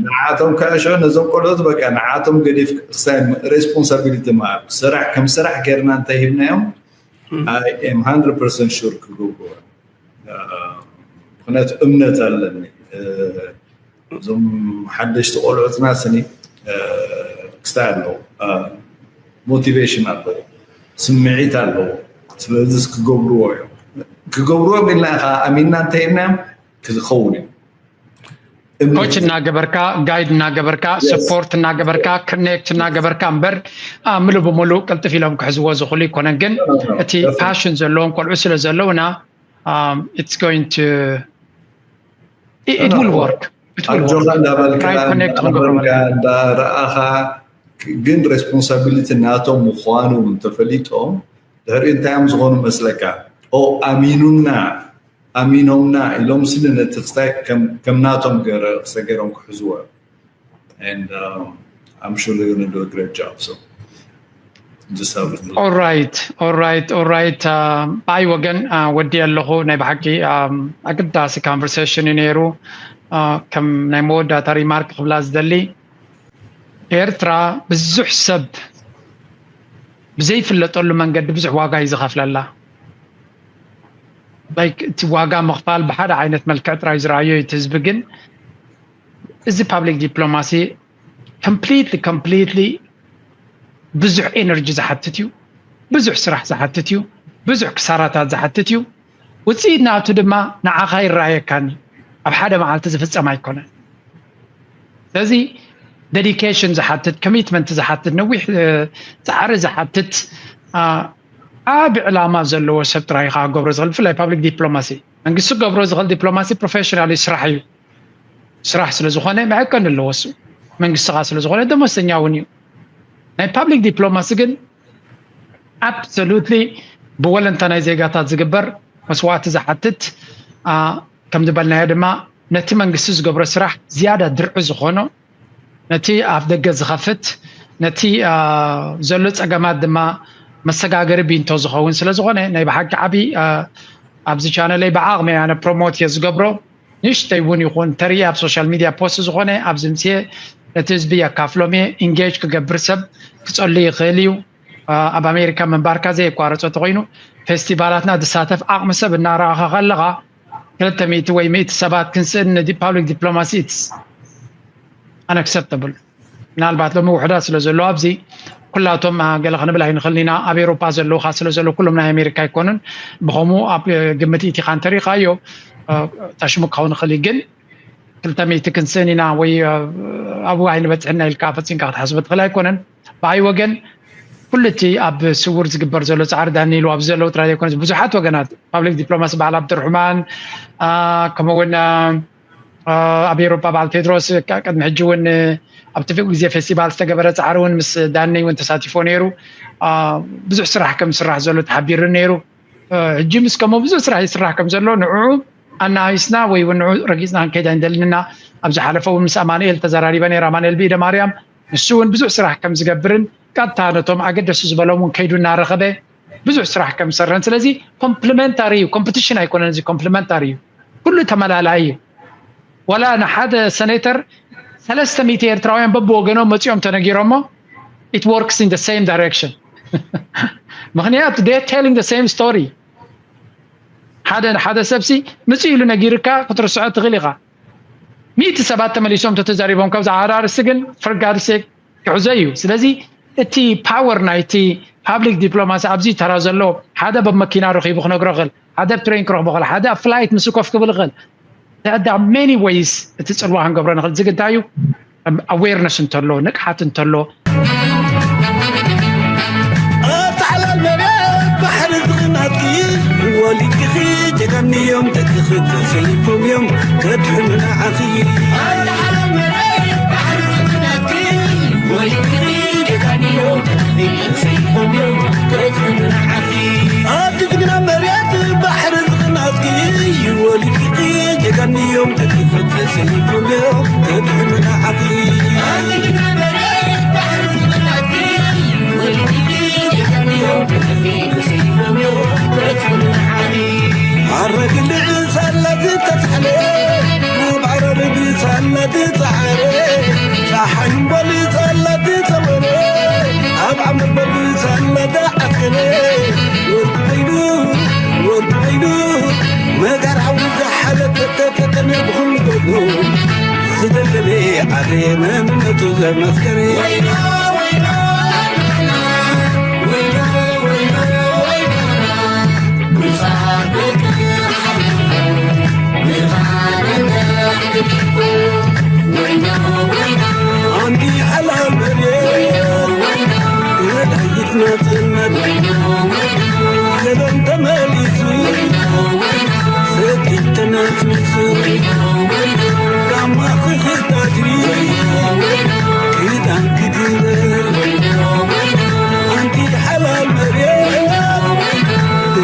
ንዓቶም ከእሾ ነዞም ቆልዑት በቃ ንዓቶም ገዲፍ ክሳይ ሬስፖንሳቢሊቲ ማለት ስራሕ ከም ስራሕ ጌርና እንተሂብናዮም I am hundred percent sure ክገብርዎ። ምክንያቱ እምነት ኣለኒ። እዞም ሓደሽቲ ቆልዑትና ስኒ ክስታይ ኣለዉ፣ ሞቲቬሽን ኣለዎ፣ ስምዒት ኣለዎ። ስለዚ ክገብርዎ እዮም። ክገብርዎም ኢልና ኢኻ ኣሚንና እንተይናዮም ክኸውን እዩ። ኮች እናገበርካ ጋይድ እናገበርካ ሰፖርት እናገበርካ ኮኔክት እናገበርካ እምበር ምሉእ ብምሉእ ቅልጥፍ ኢሎም ክሕዝዎ ዝኽእሉ ይኮነን። ግን እቲ ፓሽን ዘለዎም ቆልዑ ስለ ዘለውና it's going to it will work። ኣጆኻ እንዳበልካ እንዳረኣኻ ግን ሬስፖንሳቢሊቲ ናቶም ምዃኑ እንተፈሊጦም ድሕሪኡ እንታይ እዮም ዝኾኑ መስለካ? ኣሚኑና ኣሚኖምና ኢሎም ስኒ ነቲ ክስታይ ከም ናቶም ክሰገሮም ክሕዝዎ and um, I'm sure they're going to do a great job. So ኦራይት ኦራይት ኦራይት። ብኣይ ወገን ወዲ ኣለኹ። ናይ ብሓቂ ኣገዳሲ ኮንቨርሴሽን እዩ ነይሩ። ከም ናይ መወዳእታ ሪማርክ ክብላ ዝደሊ፣ ኤርትራ ብዙሕ ሰብ ብዘይፍለጠሉ መንገዲ ብዙሕ ዋጋ እዩ ዝኸፍለላ። እቲ ዋጋ ምኽፋል ብሓደ ዓይነት መልክዕ ጥራይ ዝረኣዮ እቲ ህዝቢ፣ ግን እዚ ፓብሊክ ዲፕሎማሲ ኮምፕሊትሊ ኮምፕሊትሊ ብዙሕ ኤነርጂ ዝሓትት እዩ። ብዙሕ ስራሕ ዝሓትት እዩ። ብዙሕ ክሳራታት ዝሓትት እዩ። ውፅኢት ናቱ ድማ ንዓኻ ይረኣየካን ኣብ ሓደ መዓልቲ ዝፍፀም ኣይኮነን። ስለዚ ዴዲኬሽን ዝሓትት፣ ኮሚትመንት ዝሓትት፣ ነዊሕ ፃዕሪ ዝሓትት ዓቢ ዕላማ ዘለዎ ሰብ ጥራይ ኢኻ ክገብሮ ዝኽእል። ብፍላይ ፓብሊክ ዲፕሎማሲ መንግስቲ ክገብሮ ዝኽእል ዲፕሎማሲ ፕሮፌሽናል ስራሕ እዩ። ስራሕ ስለ ዝኾነ መዐቀኒ ኣለዎ። እሱ መንግስቲ ኻ ስለ ዝኾነ ደሞዝተኛ እውን እዩ። ናይ ፓብሊክ ዲፕሎማሲ ግን ኣብሶሉትሊ ብወለንታ ናይ ዜጋታት ዝግበር መስዋእቲ ዝሓትት፣ ከም ዝበልናዮ ድማ ነቲ መንግስቲ ዝገብሮ ስራሕ ዝያዳ ድርዒ ዝኾኖ፣ ነቲ ኣፍ ደገ ዝኸፍት፣ ነቲ ዘሎ ፀገማት ድማ መሰጋገሪ ቢንቶ ዝኸውን ስለ ዝኾነ፣ ናይ ብሓቂ ዓቢ ኣብዚ ቻነለይ ብዓቕሚ ኣነ ፕሮሞት እየ ዝገብሮ። ንእሽተይ እውን ይኹን ተርኢ ኣብ ሶሻል ሚድያ ፖስት ዝኾነ ኣብዚ ምፅኤ ነቲ ህዝቢ የካፍሎም እየ። ኢንጌጅ ክገብር ሰብ ክፀሉ ይኽእል እዩ። ኣብ ኣሜሪካ ምንባርካ ዘየቋረፀ ተኮይኑ ፌስቲቫላትና ዝሳተፍ ዓቕሚ ሰብ እናረኣኻ ከለኻ ክልተ ሚእቲ ወይ ሚእቲ ሰባት ክንስእን ነዚ ፓብሊክ ዲፕሎማሲ ኢትስ ኣንኣክሰፕተብል። ምናልባት ሎሚ ውሕዳት ስለ ዘለዉ ኣብዚ ኩላቶም ገለ ክንብል ኣይንኽእልን ኢና። ኣብ ኤውሮጳ ዘለዉ ካ ስለ ዘለዉ ኩሎም ናይ ኣሜሪካ ኣይኮኑን። ብኸምኡ ኣብ ግምት ኢቲኻ እንተሪኻዮ ታሽሙ ክኸውን ይኽእል እዩ። ግን ክልተ ሚእቲ ክንስእን ኢና ወይ ኣብኡ ኣይንበፅሕና ኢልካ ፈፂምካ ክትሓስቦ ትኽእል ኣይኮነን። ብኣይ ወገን ኩሉ እቲ ኣብ ስውር ዝግበር ዘሎ ፃዕሪ ዳኒ ኢሉ ኣብዚ ዘለዉ ጥራይ ዘይኮነስ ብዙሓት ወገናት ፓብሊክ ዲፕሎማሲ በዓል ኣብድርሕማን ከምኡውን ኣብ ኤውሮጳ በዓል ቴድሮስ ከ- ቅድሚ ሕጂ እውን ኣብቲ ግዜ ፌስቲቫል ዝተገበረ ፃዕሪ እውን ምስ ዳኒ እውን ተሳቲፎ ነይሩ። ብዙሕ ስራሕ ከም ዝስራሕ ዘሎ ተሓቢሩ ነይሩ። ሕጂ ምስ ከምኡ ብዙሕ ስራሕ ይስራሕ ከም ዘሎ ንዕኡ ኣናኣይስና ወይ እውን ንዕኡ ረጊፅና ክንከይድ ኣይንደልን ኢና። ኣብ ዝሓለፈ እውን ምስ ኣማኑኤል ተዘራሪበ ነይረ። ኣማኑኤል ብኢደ ማርያም ንሱ እውን ብዙሕ ስራሕ ከም ዝገብርን ቀጥታ ነቶም ኣገደሱ ዝበሎም እውን ከይዱ እናረኸበ ብዙሕ ስራሕ ከም ዝሰርሕን። ስለዚ ኮምፕሊመንታሪ እዩ፣ ኮምፕቲሽን ኣይኮነን። እዚ ኮምፕሊመንታሪ እዩ፣ ኩሉ ተመላላይ እዩ። ወላ ንሓደ ሰኔተር ሰለስተ ሚእቲ ኤርትራውያን በብወገኖም መፂኦም ተነጊሮሞ it works in the same direction። ምክንያቱ they telling the same story። ሓደ ሓደ ሰብሲ ምፅእ ኢሉ ነጊርካ ክትርስዖ ትኽእል ኢኻ። ሚእቲ ሰባት ተመሊሶም ተተዛሪቦም ካብዚ ሓደ ኣርእስቲ ግን for God's sake ክሕዞ እዩ። ስለዚ እቲ ፓወር ናይቲ ፓብሊክ ዲፕሎማሲ ኣብዚ ተራ ዘሎ ሓደ በብ መኪና ረኺቡ ክነግሮ ይኽእል፣ ሓደ ኣብ ትሬን ክረኽቦ ይኽእል፣ ሓደ ኣብ ፍላይት ምስ ኮፍ ክብል ይኽእል። There are many ways እቲ ፅልዋ ክንገብሮ ንኽእል። እዚ ግንታይ እዩ? ኣዌርነስ እንተሎ፣ ንቅሓት እንተሎ። ኣታ ሓላል መሬት ባሕሪ ዝኽናትኪ ወሊድኪ ጀጋኒ እዮም ደቅኺ ተሰይፎም እዮም ከድሕኑ ንዓኺ። ኣታ ሓላል መሬት ባሕሪ ዝኽናትኪ ወሊድኪ ጀጋኒ እዮም ደቅኺ ተሰይፎም እዮም ከድሕኑ ንዓኺ። ኣቲ ጅግና መሬት ባሕሪ ዝኽናትኪ ወሊድኪ ጀጋኒ እዮም ደቅኺ ተሰይፎም እዮም ከድሕኑ ንዓኺ። ኣቲ ጅግና መሬት ባሕሪ ዝኽናትኪ ወሊድኪ ጀጋኒ እዮም ደቅኺ ተሰይፎም እዮም ከድሕኑ ንዓኺ። ኣረግልዕ ሳላ ዝተታሕለ ኣብ ዓረር ብሳላ ዝፀዓረ ፀሓይ እምበል ሳላ ዝፀወረ ኣብ ዓመት በል ሳላ ዝዓስከረ ወርቂ ኮይኑ ወርቂ ኮይኑ መጋር ሓዊ ዝሓለፈ ተፈተነ ብኹሉ ገድሉ ዝደለለ ዓረ መንነቱ ዘመስከረ። ኣንቲ ሓላል መሬት ወላይት ናጽነት ዘበን ተመሊሱ ሰኪት ተነስኒሱ ጋማ ክኽታትሪ ክዳን ክትበል ኣንቲ ሓላል መሬት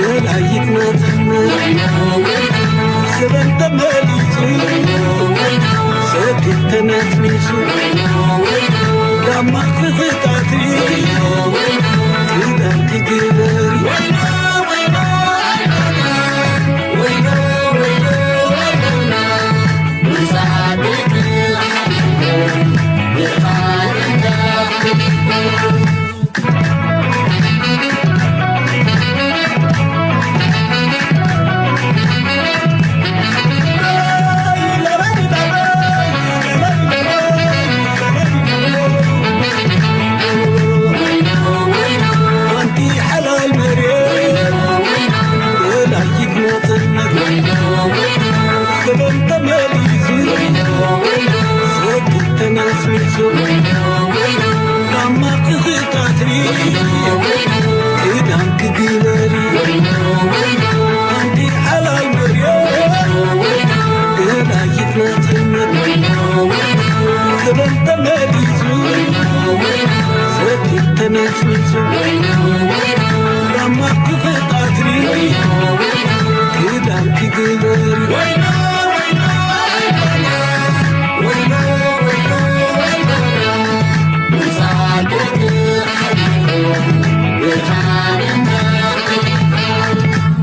ወላይት ናጽነት ዘበን ተመሊሱ ሰኪት ተነስኒሱ ጋማ ክኽታትሪ ትግበሪ። ሓንቲ ሓላል መሬት ወላይት ናጽነት ክብን ተመሊሱ ሰኪት ተነስኒሱ ዳማ ክኽታትሪ ክዳን ክግበሪ ሓንቲ ሓላል መሬት ወላይት ናጽነት ክብን ተመሊሱ ሰኪት ተነስኒሱ ዳማ ክኽታትሪ ክዳን ክግበሪ